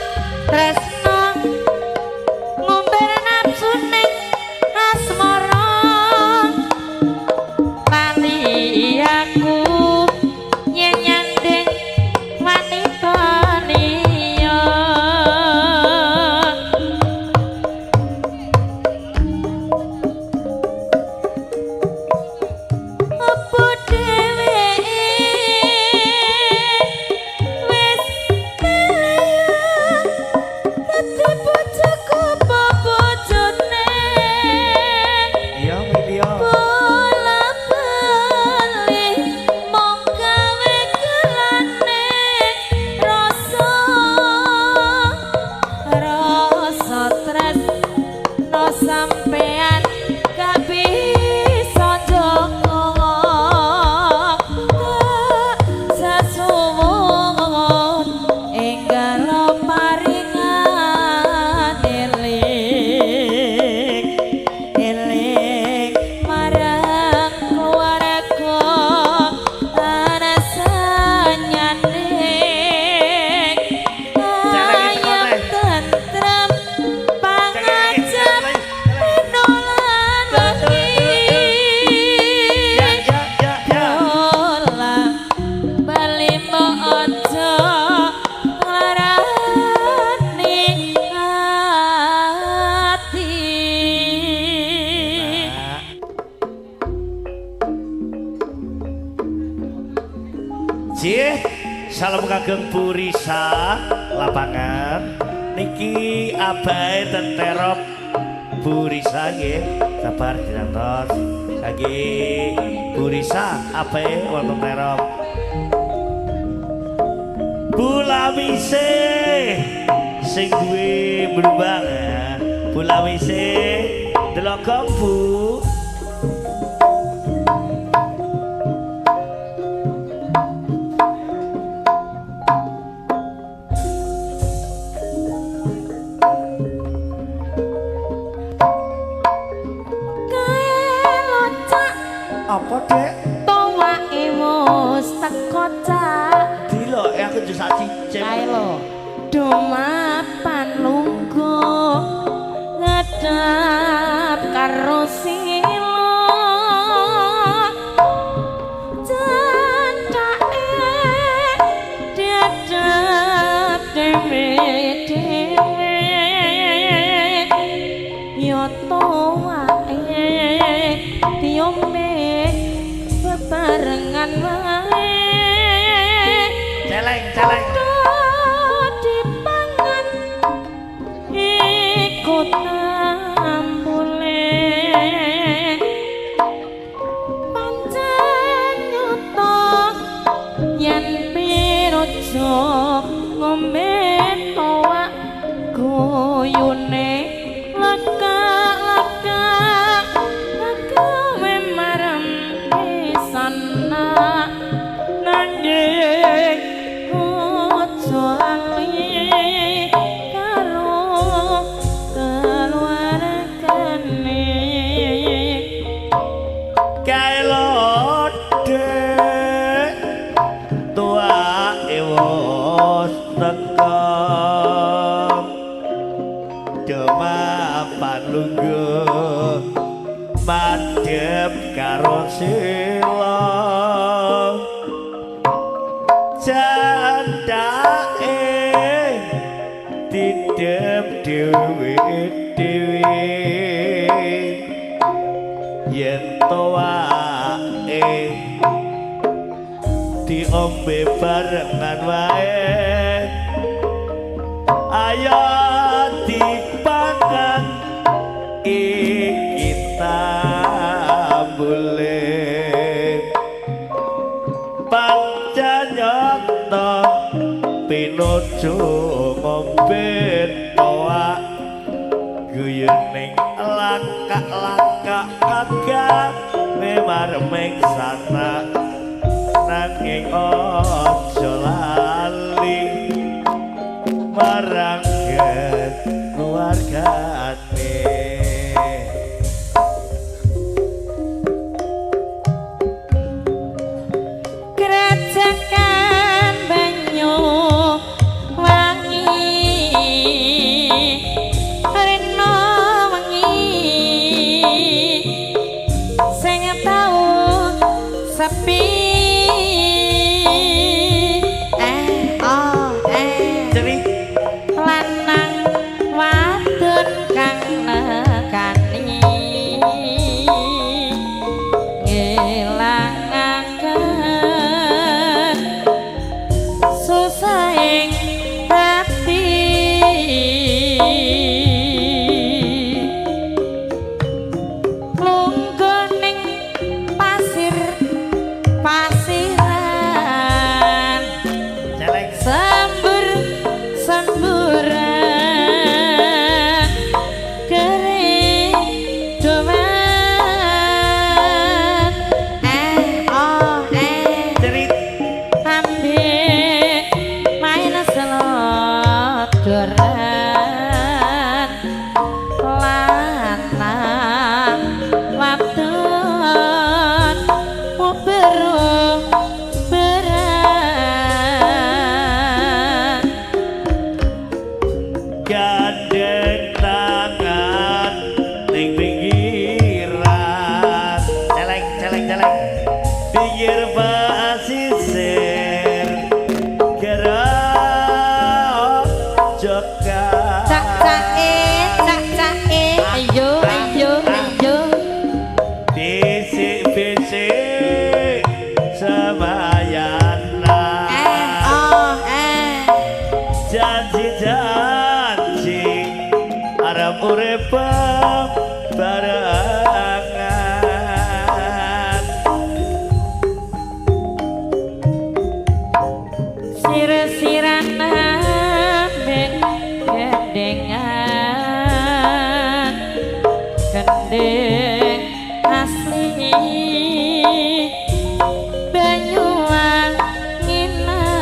tresno ngumbar nafsu ning asmara lali aku yen nyanding wanita liya. Apa dheweke wis milih dadi bojoku apa bojone? Iya, iya. Bola bali mung gawe gelane rasa rasa tresno sampean gak bisa njogo sesuwun enggal paringan eling eling marang keluarga rasanyane Celeng ayem teko tentrem pangajap Cih, salam kagem Purisa lapangan. Niki abahe tenterop Purisa nggih. Sabar dinantos. Kangge Purisa abahe wonten terop. Bulawise sing duwe blumbang. Bulawise delokong Bu. Apa, Dek? Towake wis teko cak. Dilok aku yo sak cicip. Kae lho. Dumapan lungguh ngadap karo sila. Candake diadep dhewe-dhewe. Yo towake diombe bebarengan wae. Celeng, celeng. Dipangan iku tambule. Pancen nyata yen pirojo ngombe toak guyune laka-laka gawe marem pisana nanging ojo lali karo keluargane. Kae lho, Dek. Tuwake wis teko. Demapan lungguh madhep karo sila. Candake didep dhewe-dhewe. Yen towake diombe barengan wae. Ayo dipangan iki tambule. Pancen nyata pinuju ngombe toak guyuning lakak-lakak kagawe mareming sana nanging aja lali marang keluargane. Krejekan banyu wangi rena wengi sing tau sepi. Ceri Lanang wadon kang nekani ngilangaken susahing ati. Lungguh ning pasir Gendheng asli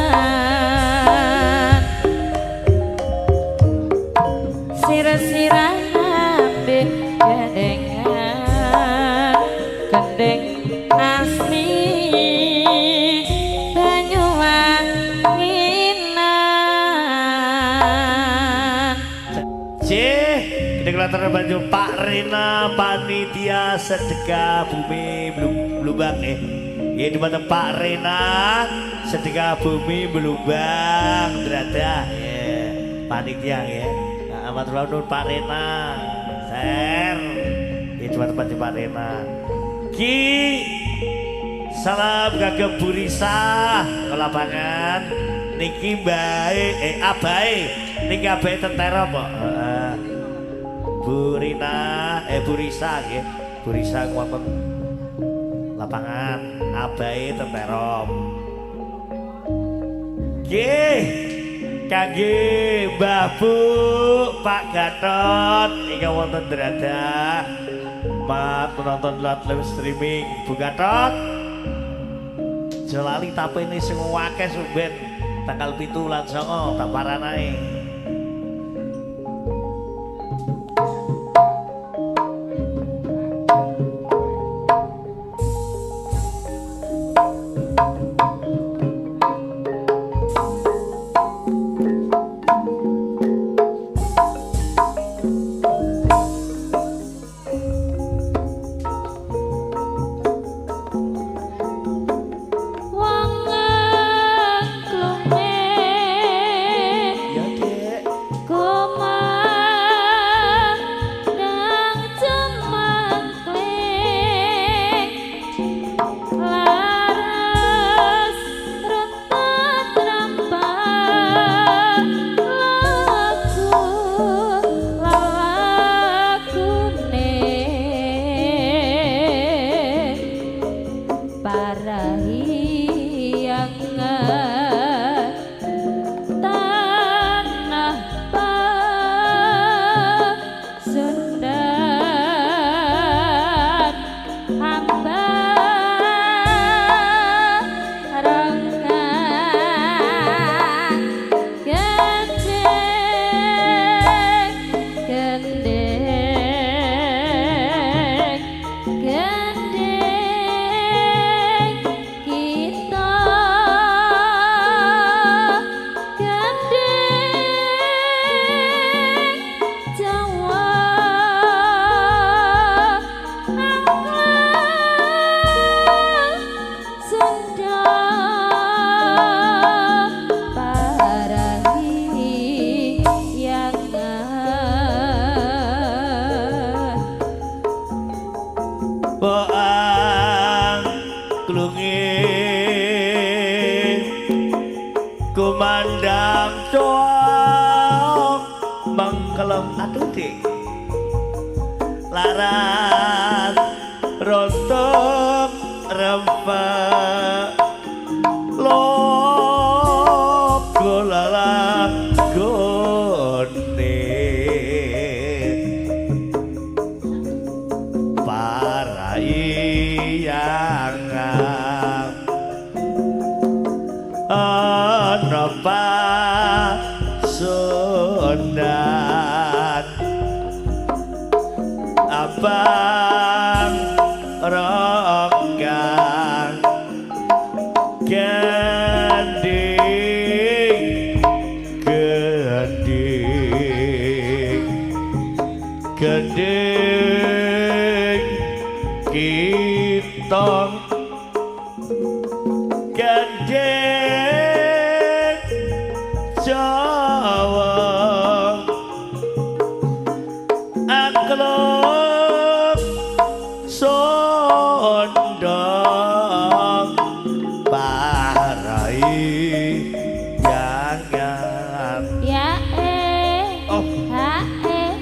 Banyuwanginan sirah-sirah ambek gendhengan gendheng asli Banyuwanginan. Cih, kita bantu Pak Rena panitia sedekah bumi Blumbang nggih. Nggih dumateng Pak Rena sedekah bumi Blumbang Dradah nggih. Panitia nggih. Nah, matur nuwun Pak Rena. Ser. Nggih dumateng Pak Rena. Ki salam kagem Bu Risa ke lapangan niki mbae abae niki abae tentera apa? Heeh. Bu Rina Bu Risa nggih. Bu Risa wonten lapangan abae tenterom. Nggih. Kangge Mbah Bu, Pak Gatot ingkang wonten Dradah. Mat menonton live streaming Bu Gatot. Aja lali tapene sing akeh sumben tanggal 7 lan 9 taparan ae. Wong ngklunge Ya, Dek. Kumandang cemengkling laras runtut rempah lagu lalakune parahiyangan tanah Pasundan hamba rongkang gendheng gendheng gendheng kita gendheng Jawa angklung Sunda parahiyangan. Boang klunge kumandang cok mangkelem aduh Dik laras rontok rempah logo lalagone paraiyangan ana pasundan abang rongkang gendhing gendhing gendhing kita gendheng Jawa angklung sondong paraiyangan. Ya eh Oh. ha eh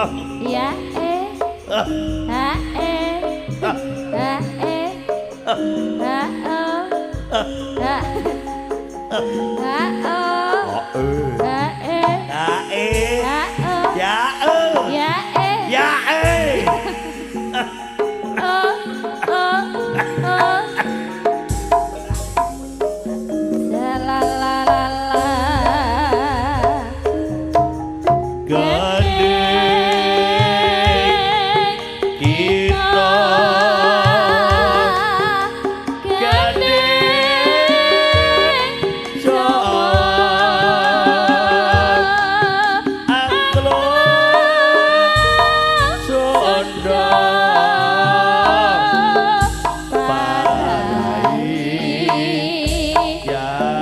Oh. ya eh Ah. ha eh Ah. ha eh Ah. ha oh Ah. ha ha oh Oh, eh. ha eh Ya eh. ha oh Ya eh. ya eh Ya eh. kita gandeng Jawa angklung Sunda parai jangan.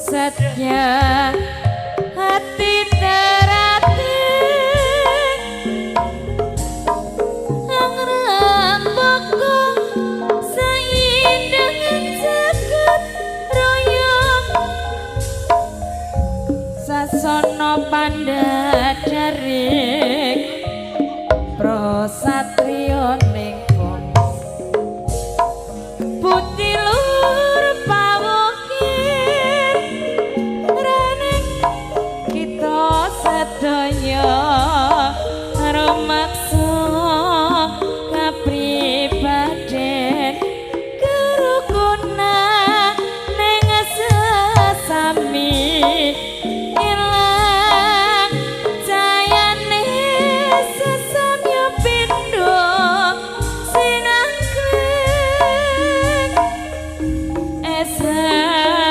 Satya hati terati angrembaka saindangan jagat raya sasana pandhadaring prasatriya ning putih lur pawukir rening kita sedaya rumaksa kapribaden kerukunan ning sesami ilang jayane sesamya pindho sinangkring esatrati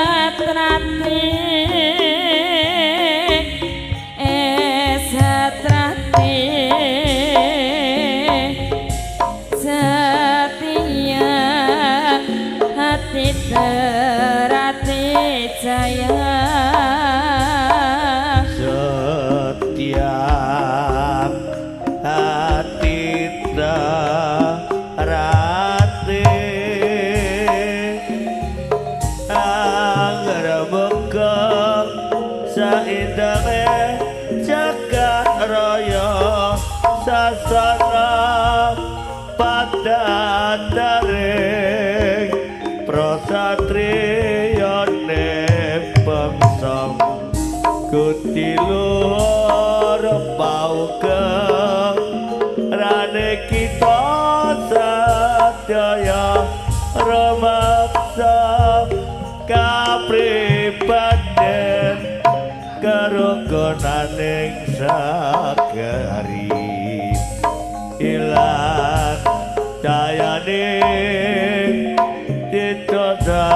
esatrati setia hati terati jaya Setia hati terati angrembaka saindange jagat raya sasana padadaring prasatriyane bangsa Gusti luhur pauke rane kita sadaya rumaksa kapribaden kerukunaning sagari ilang dayane ditoda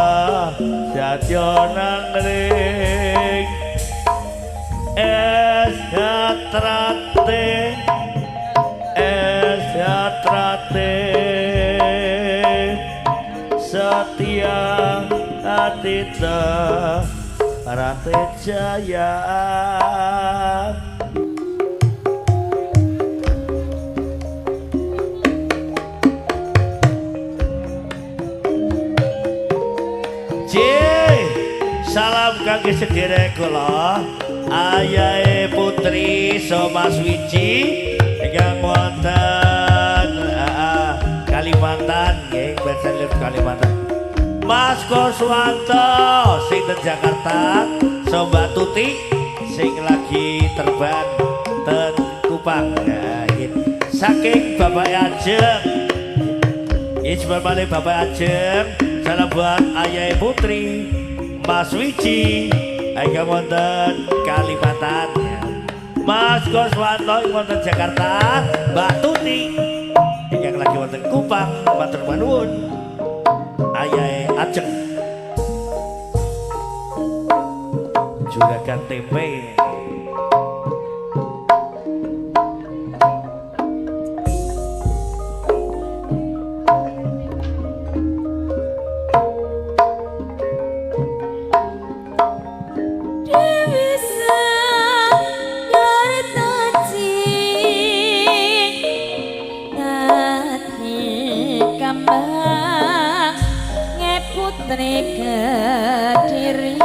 satya nangring esatrate esatrate setia hati terate jaya. J, salam kangge sederek kula ayahe Putri Soma Suwiji ingkang wonten Kalimantan nggih, Bensen Lift Kalimantan. Mas Koswanto sing ten Jakarta, Somba Tuti sing lagi terbang ten Kupang. Nah, nggih. Saking Bapak Ajeng. Nggih, sebab Bapak Ajeng, salam buat ayahe Putri Mas Wiji ingkang wonten Kalimantan. Mas Koswanto ing wonten Jakarta, Mbak Tuti ingkang lagi wonten Kupang, matur nuwun. Ayahe Ajeng. Juragan tempe. Dewi Sagartaji Tati kambang putri Kediri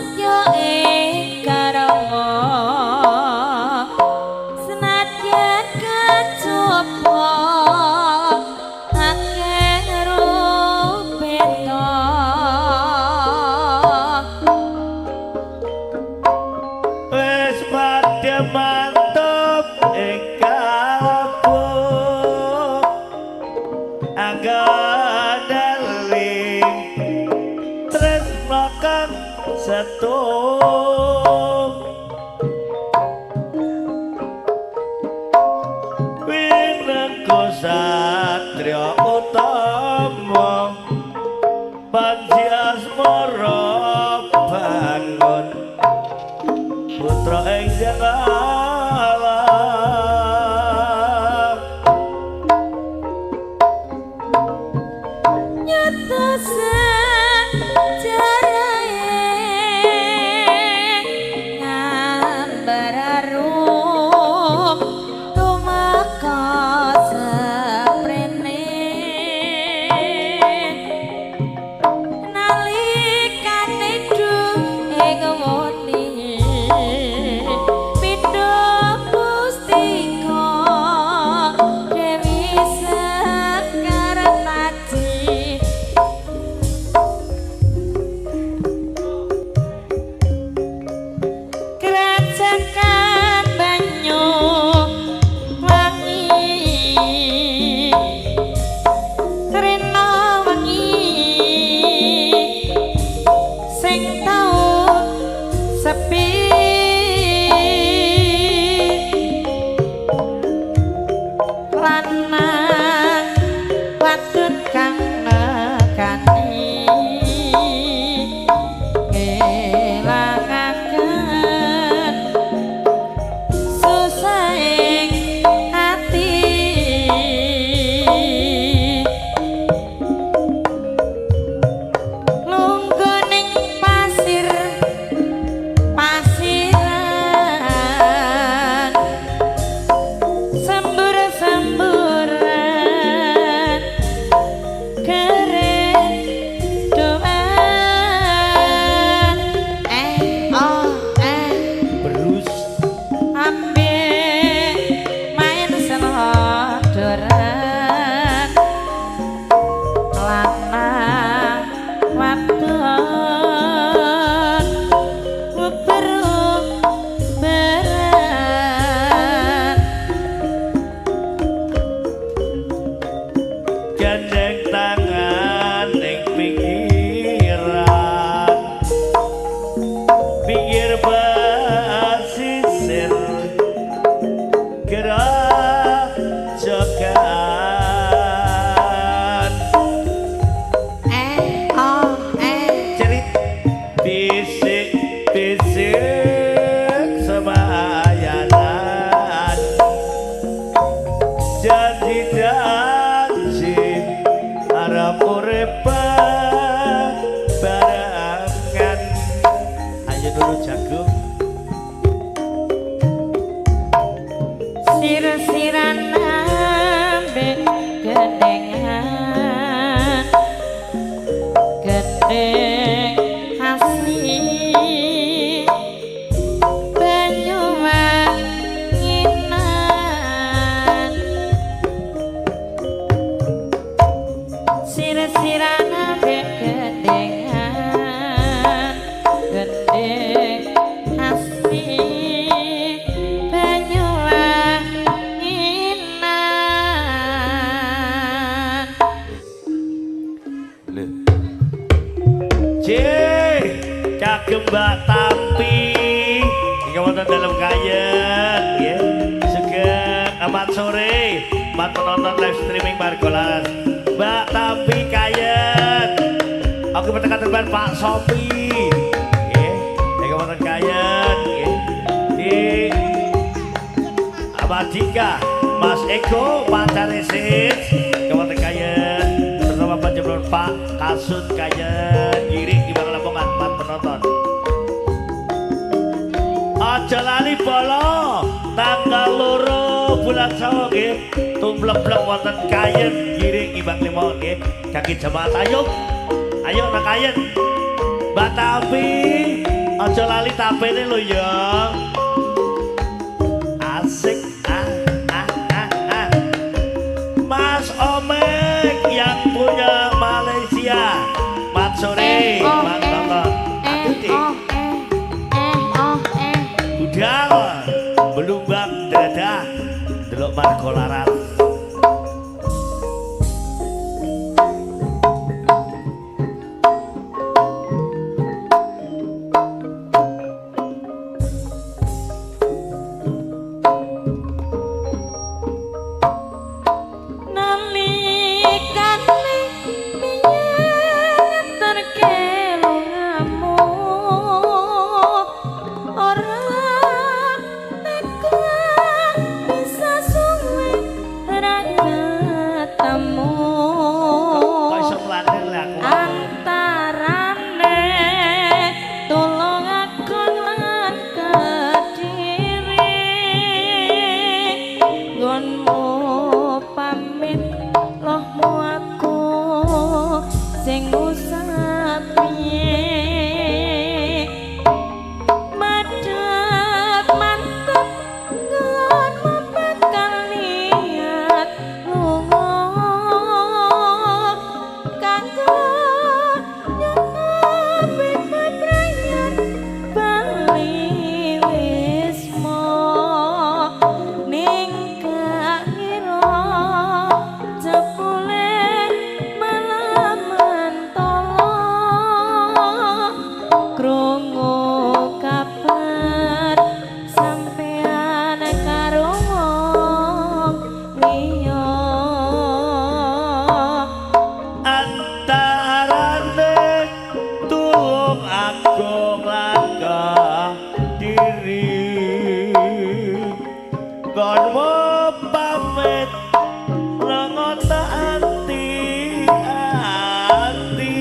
Setya ing karawa senajan kecoba akeh rupeta. Wis padha mantep ing kalbu angganeling tresna kang setung winengko satriya utama panji asmara bangun putra ing jangala. Nyata sejarahe ngambar arum tumeka seprene nalikane ing woni pindha mustika Dewi Sekar Taji. Kerajaan banyu wangi rena wengi sing tau sepi lanang wadon kang nekani ngelangaken susahing ati. Lungguh ning pasir pasiran sembur-semburan keren doan oh Berus ambe main selodoran lanang wadon uber-uberan gandeng tangan ning pinggiran pinggir pesisir gerojokan oh cerit bisik bisik semayanan janji janji arep urip barengan. Ayo dulu jagung sir-siran ambek gendengan gendeng asli Banyuwanginan sir-siran ambek gendengan gendeng asli Banyuwanginan. Lho, Cih, kagem Mbak Tampi ingkang wonten dalem kayen nggih. Sugeng amat sore, mat penonton live streaming Margolas. Mbak Tampi kayen. Aku bertekaten bar Pak Sopi. Nggih, ingkang wonten kayen nggih. Di Abadika, Mas Eko, pacare Sis, ingkang wonten kayen. Bersama panjenengan Pak Kasut kayen ngiring di Lamongan mat penonton. Aja lali bolo tanggal 2 bulan 9 nggih tumleblek wonten Kayen Giring Ibang Limo nggih kaki jemaah tayub. Ayo nang Kayen. Mbak Tampi Aja lali tapene lho ya. Asik ah ah ah ah. Mas Omek yang punya Malaysia. Mat sore, Mas Toto. Budal Blumbang dadah delok margo larat. Nalikane biyen ngeterke lungamu ora teka bisa suwe ra ketemu. Kok iso mlanir lho aku. Antarane tulung agung lan Kediri nggonmu pamit lohmu aku sing usah piye madhep mantep nggonmu bakal niat lunga kanggo nyukupi peprayan bali wisma ning gak ngira jebule malah mentolo krungu kabar sampean karo wong liya. Antarane tulung agung lan Kediri nggonmu pamit lenga tak ati ati.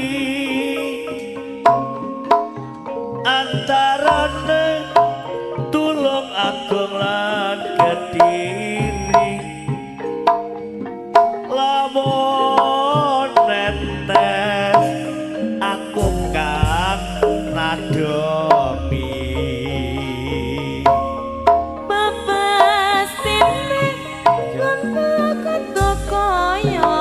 Antarane tulung agung lan Kediri lamun netes aku kang nadomi. Bebestine nggonku kudu kaya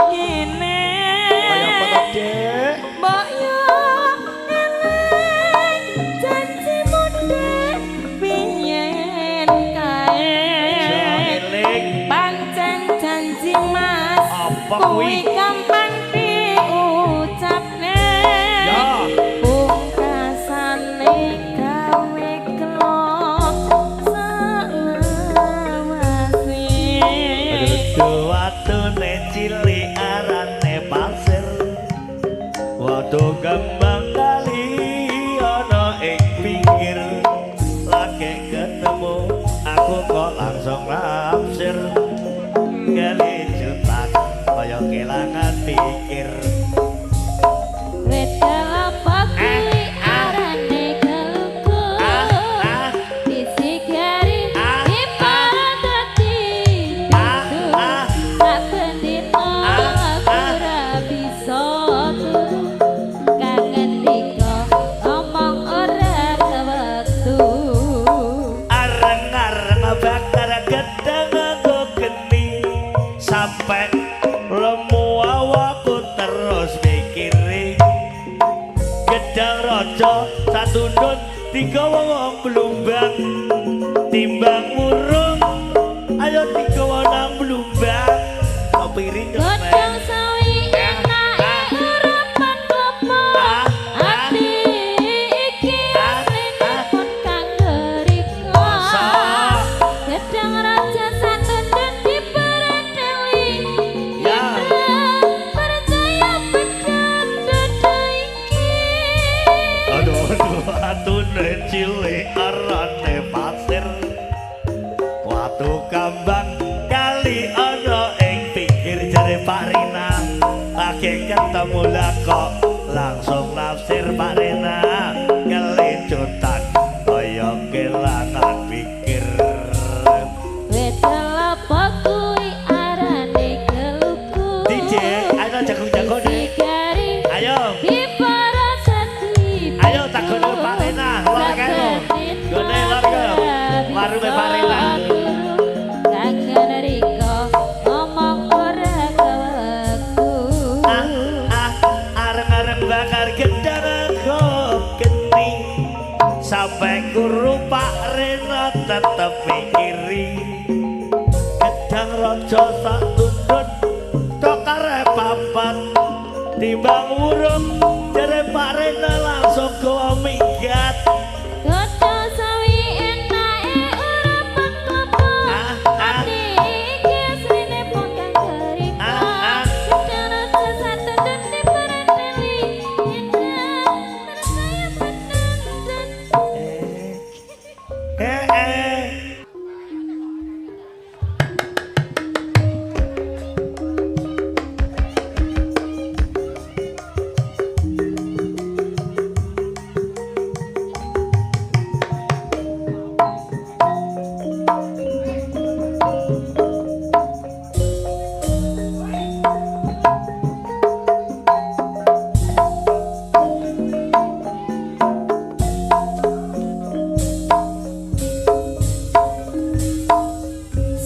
ngene. Kaya apa to, Dek? Mbok yo eling janjimu Dek biyen kae. Aja eling. Pancen janji Mas Apa kuwi kuwi? gampang diucapne. Ya. Pungkasane gawe gelo selawase. Watune cilik arane pasir. Watu kembang kali ana ing pinggir. Lagi ketemu aku kok langsung nafsir. Kelicutan kaya kelangan pikir. Wit kelapa kuwi arane keluku. Ah ah Disigari Ah, ibarat dadi ah pitu. ah. Saben dina Ah, aku ah. ora bisa turu. Kangen dika omong ora kewektu. Areng-areng bakar gedang nganggo geni sampai lemu awakku terus mikiri gedang raja satundun digawa wong Blumbang timbang murung ayo digawa nang Blumbang kopi rindu Godhong sawi enake urapan klopo. ah ah Ati iki Ah, aslinipun kang ngeriko. Masa? Gedang raja satundun diperedeli. Ya. Percaya bedang dodo iki. Aduh, aduh, atune cilik arane pasir. Watu kambang kali ana ing pinggir jare Pak Rina. Lagi ketemu lah kok langsung nafsir Pak Rina. Kelicutan kaya kelangan pikir. Wit kelapa kuwi arane keluku. DJ, ayo jagung-jagung deh. Disigari Ayo, diperedeli. ayo takono Pak Rena, lor kae lho. Gone lor kae. Warunge Pak Rena. Kangen riko ngomong ora keweku. Ah ah areng-areng bakar gedang kok geni. Sampai guru Pak Rena tetep mikiri. Gedang raja sak tundun tok karep papat. Timbang urung jere Pak Rena langsung gowo minggat. Godho sawi enake ora pengklepo. Ah ah Ati iki asline pun kang geriko. Ah, ah. Gedang raja sak tundun diperenteli. Indah merkaya penandun. Eh eh.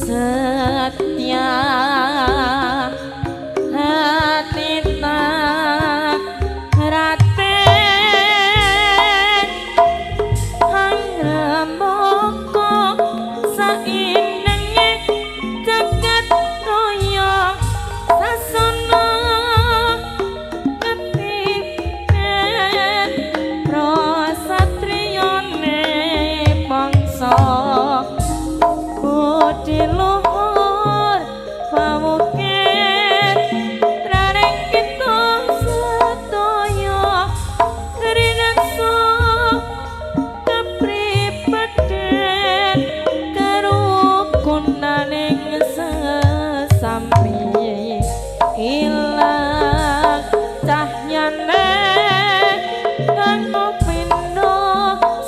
Setia hati tak raten angremoko sainenge jagat raya sasana ketipen prasatriyane bangsa budi luhur pawukir traring kita sedaya rinaksa kapribaden kerukunaning sesami ilang cahyane kanggo pindho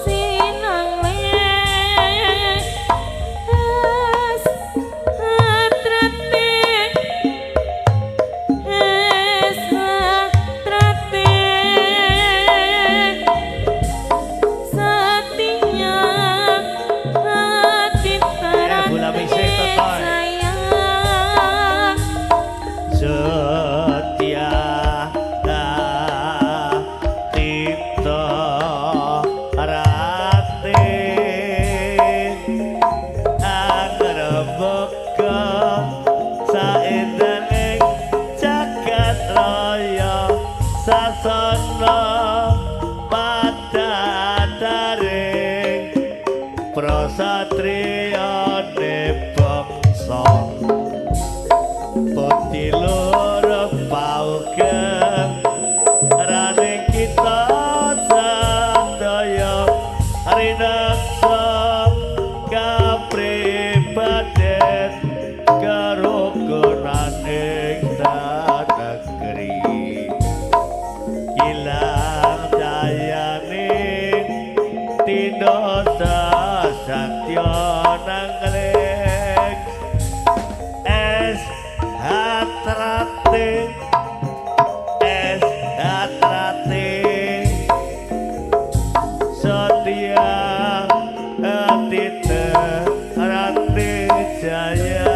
sinangle es hatrate es hatrate setia hati Bola misik, Totoy. sayang. Setia tito rate angrembaka saendening jagat raya sasana padadaring prasatriyane bangsa. Budi loro paugeng raning kita sadaya rinaksa kapribaden kerukunaning negeri. Ilang dayane tindha sasatya nangling es hatrate es hatrate setia hati rati jaya.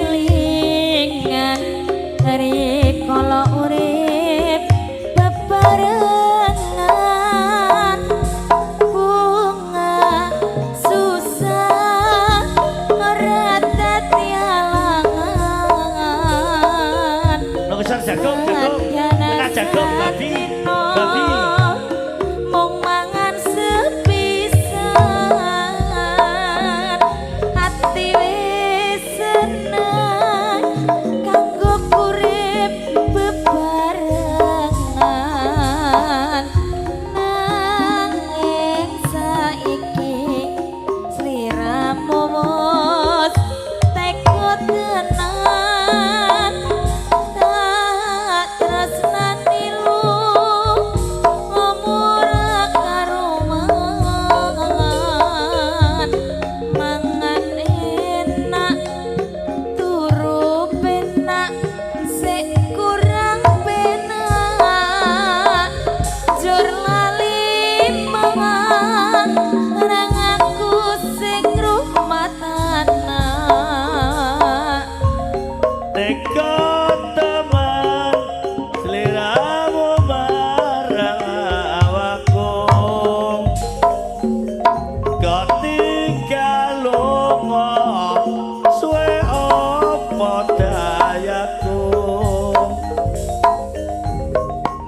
Kelingan rikala urip bebarengan bunga susah ora dadi alangan. Nongkesar jagung jagung tengah jagung babi.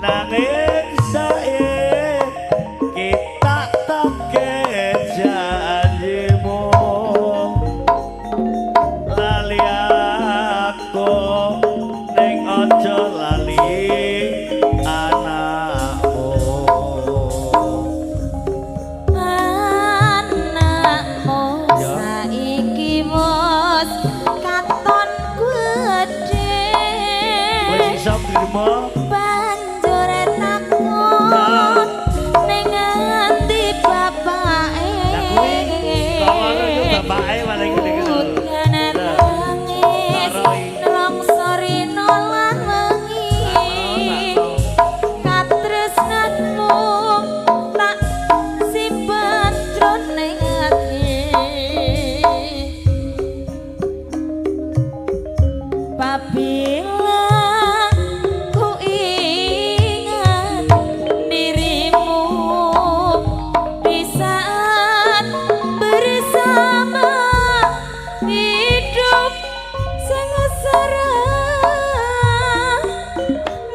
Nanging saiki tak tagih janjimu. Lali aku ning aja lali anakmu. Anakmu Ya. saiki wis katon gedhe. Wis iso ngrimo. Banjur takon ning ngendi bapake. Lah kuwi kok ngono iku bapake paling gede-gede. Udan nangis nelongso rino lan wengi. Katresnanmu tak simpen jroning ati. Apabila ku ingat dirimu di saat bersama, hidup sengsara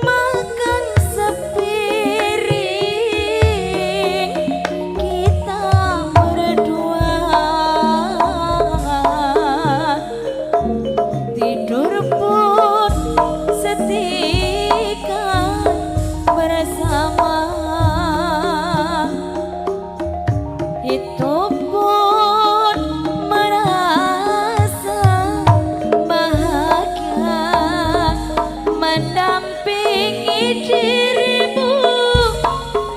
makan sepiring kita berdua, tidur pun setika bersama, itu pun merasa bahagia mendampingi dirimu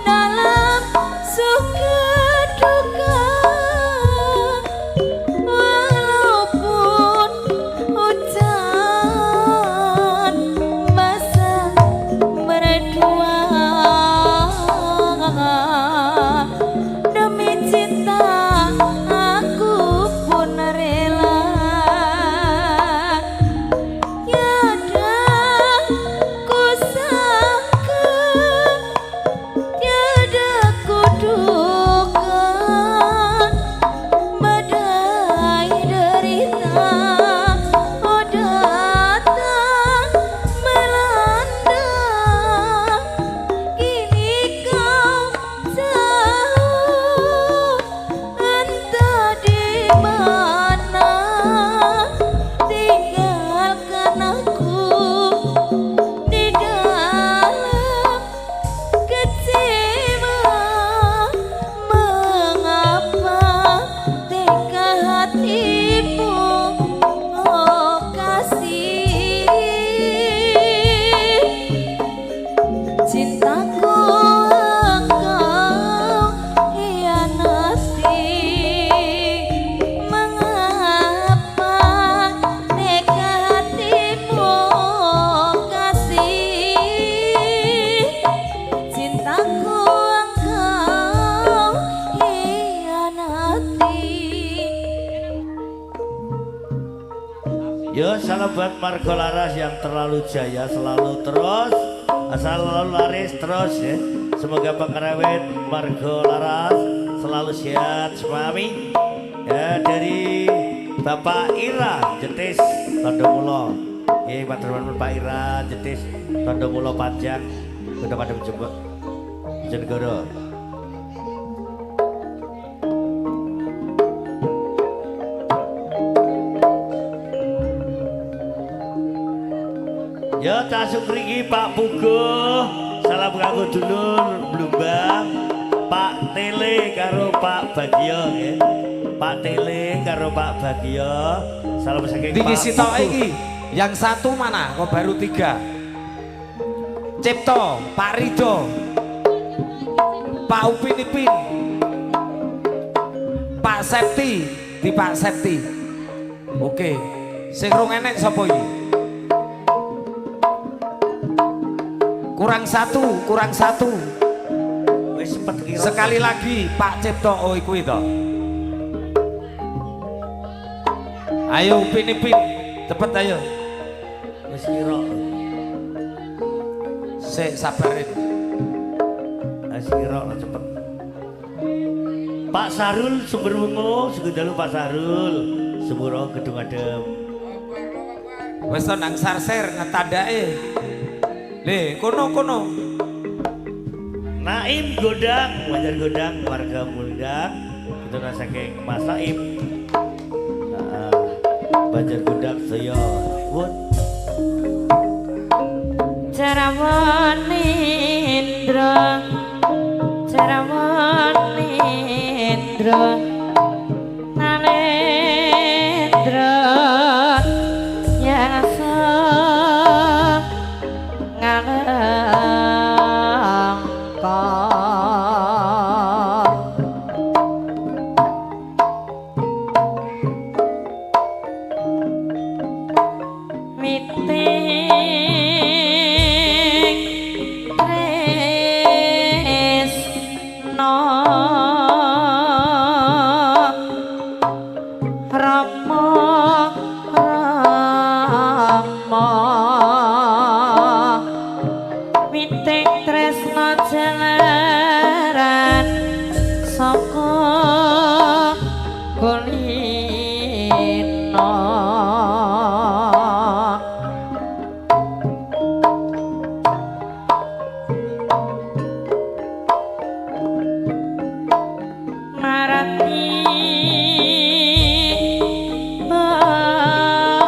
dalam suka duka. Walaupun hujan basah berdua, demi cinta aku pun rela. Tiada ku sangka, tiada ku duga, badai derita oh datang melanda. Kini kau jauh entah di mana, tinggalkan aku di dalam kecewa. Mengapa tega hatimu, oh kasih? Cintaku engkau hianati. Mengapa tega hatimu, kasih? Cintaku engkau hianati. Yo, salam buat Margo Laras yang terlalu jaya selalu terus, asal selalu laris terus ya. Semoga pengrawit Margo Laras selalu sehat suami. Ya, dari Bapak Ira Jetis Tondomulo. Nggih, matur nuwun Pak Ira Jetis Tondomulo Panjang Kota Padang Jember Bojonegoro. Ya, Cak Sukri iki Pak Puguh, salam kanggo dulur Blumbang, Pak Tele karo Pak Bagio nggih. Pak Tele karo Pak Bagio, salam saking Iki Pak sitok Puguh. iki. Yang satu mana? Kok baru tiga? Cipto, Pak Rido, Pak Upin Ipin, Pak Septi, di Pak Septi. Oke, sing rong enek sapa iki? Kurang satu, kurang satu. Wis sepet kira. Sekali lagi Pak Cipto, oh iku to. Ayo Upin Ipin, cepet ayo. Wis kira. Sik sabarin. Wis kira lah cepet. Pak Sarul Sumberwungu, sugeng dalu Pak Sarul. Sumuro Gedung Adem. Wis to nang sarser ngetandake. Le, kono kono. Naim Godang, Banjar Godang, warga Mundang. Itu saking Mas Naim. Banjar Godang saya. Wun. Carawanindra, Carawanindra, Nalendra, Yasa ngalangka. Miting tresno Rama Rama, miting tresno jalaran saka kulino. Marati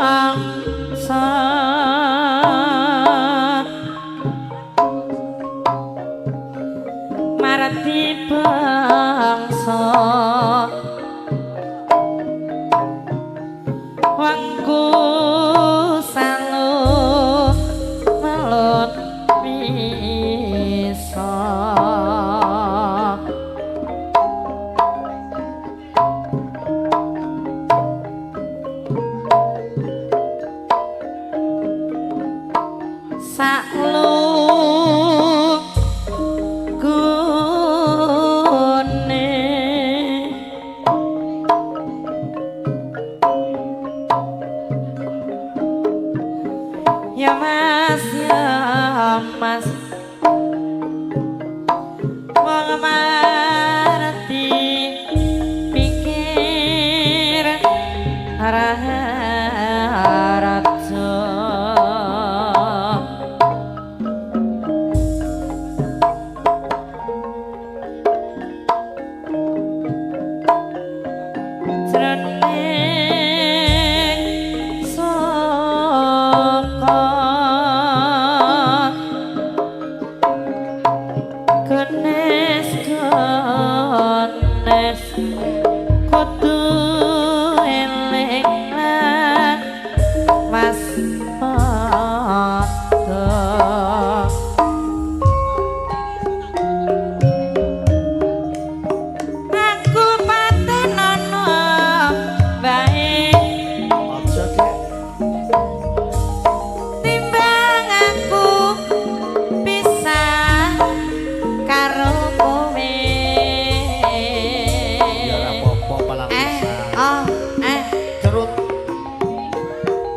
bangsa, marati bangsa, wangku salu melut bisa. Saklugune ya mas, ya mas, wong marti pikir raja. Jroning saka kenes kenes kudu eling lan waspada. Aku patenono bae Aja Dek. timbang aku pisah karo kowe. Ya ora apa-apa palang Eh, pisah. oh, eh, Cerut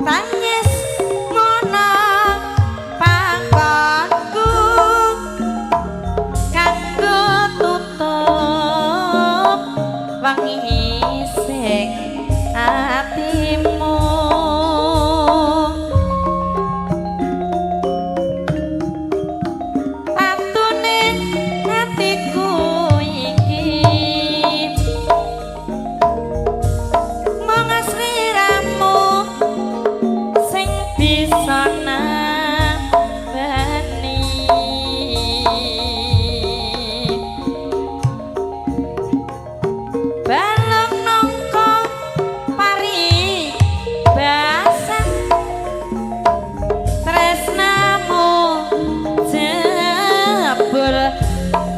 tangis ngono panggonku kanggo tutup wangi sing atimu. Atune atiku iki mung sliramu sing bisa nambani. Balung nangka pari basan tresnamu jebul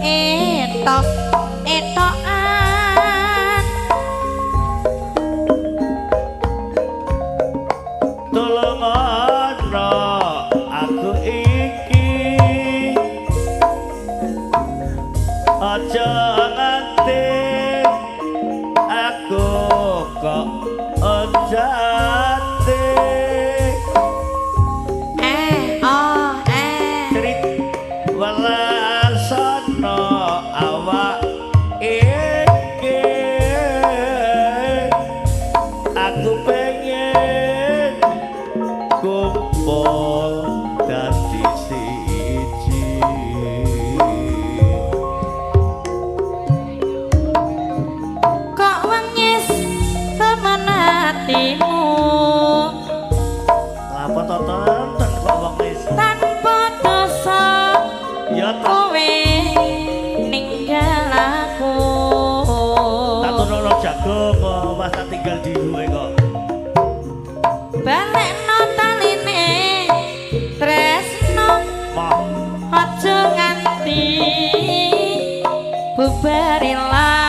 etok etokan. Tolong ana aku iki, aja nganti aku kok ojate. Eh oh eh, Cerit welasana awak iki, aku pengen kumpul dadi siji. Kowe ninggal aku. Tak turono jago kok, Mas, tak tinggal dhewe kok. Balekno taline tresno. Mah. Aja nganti bubar ilang.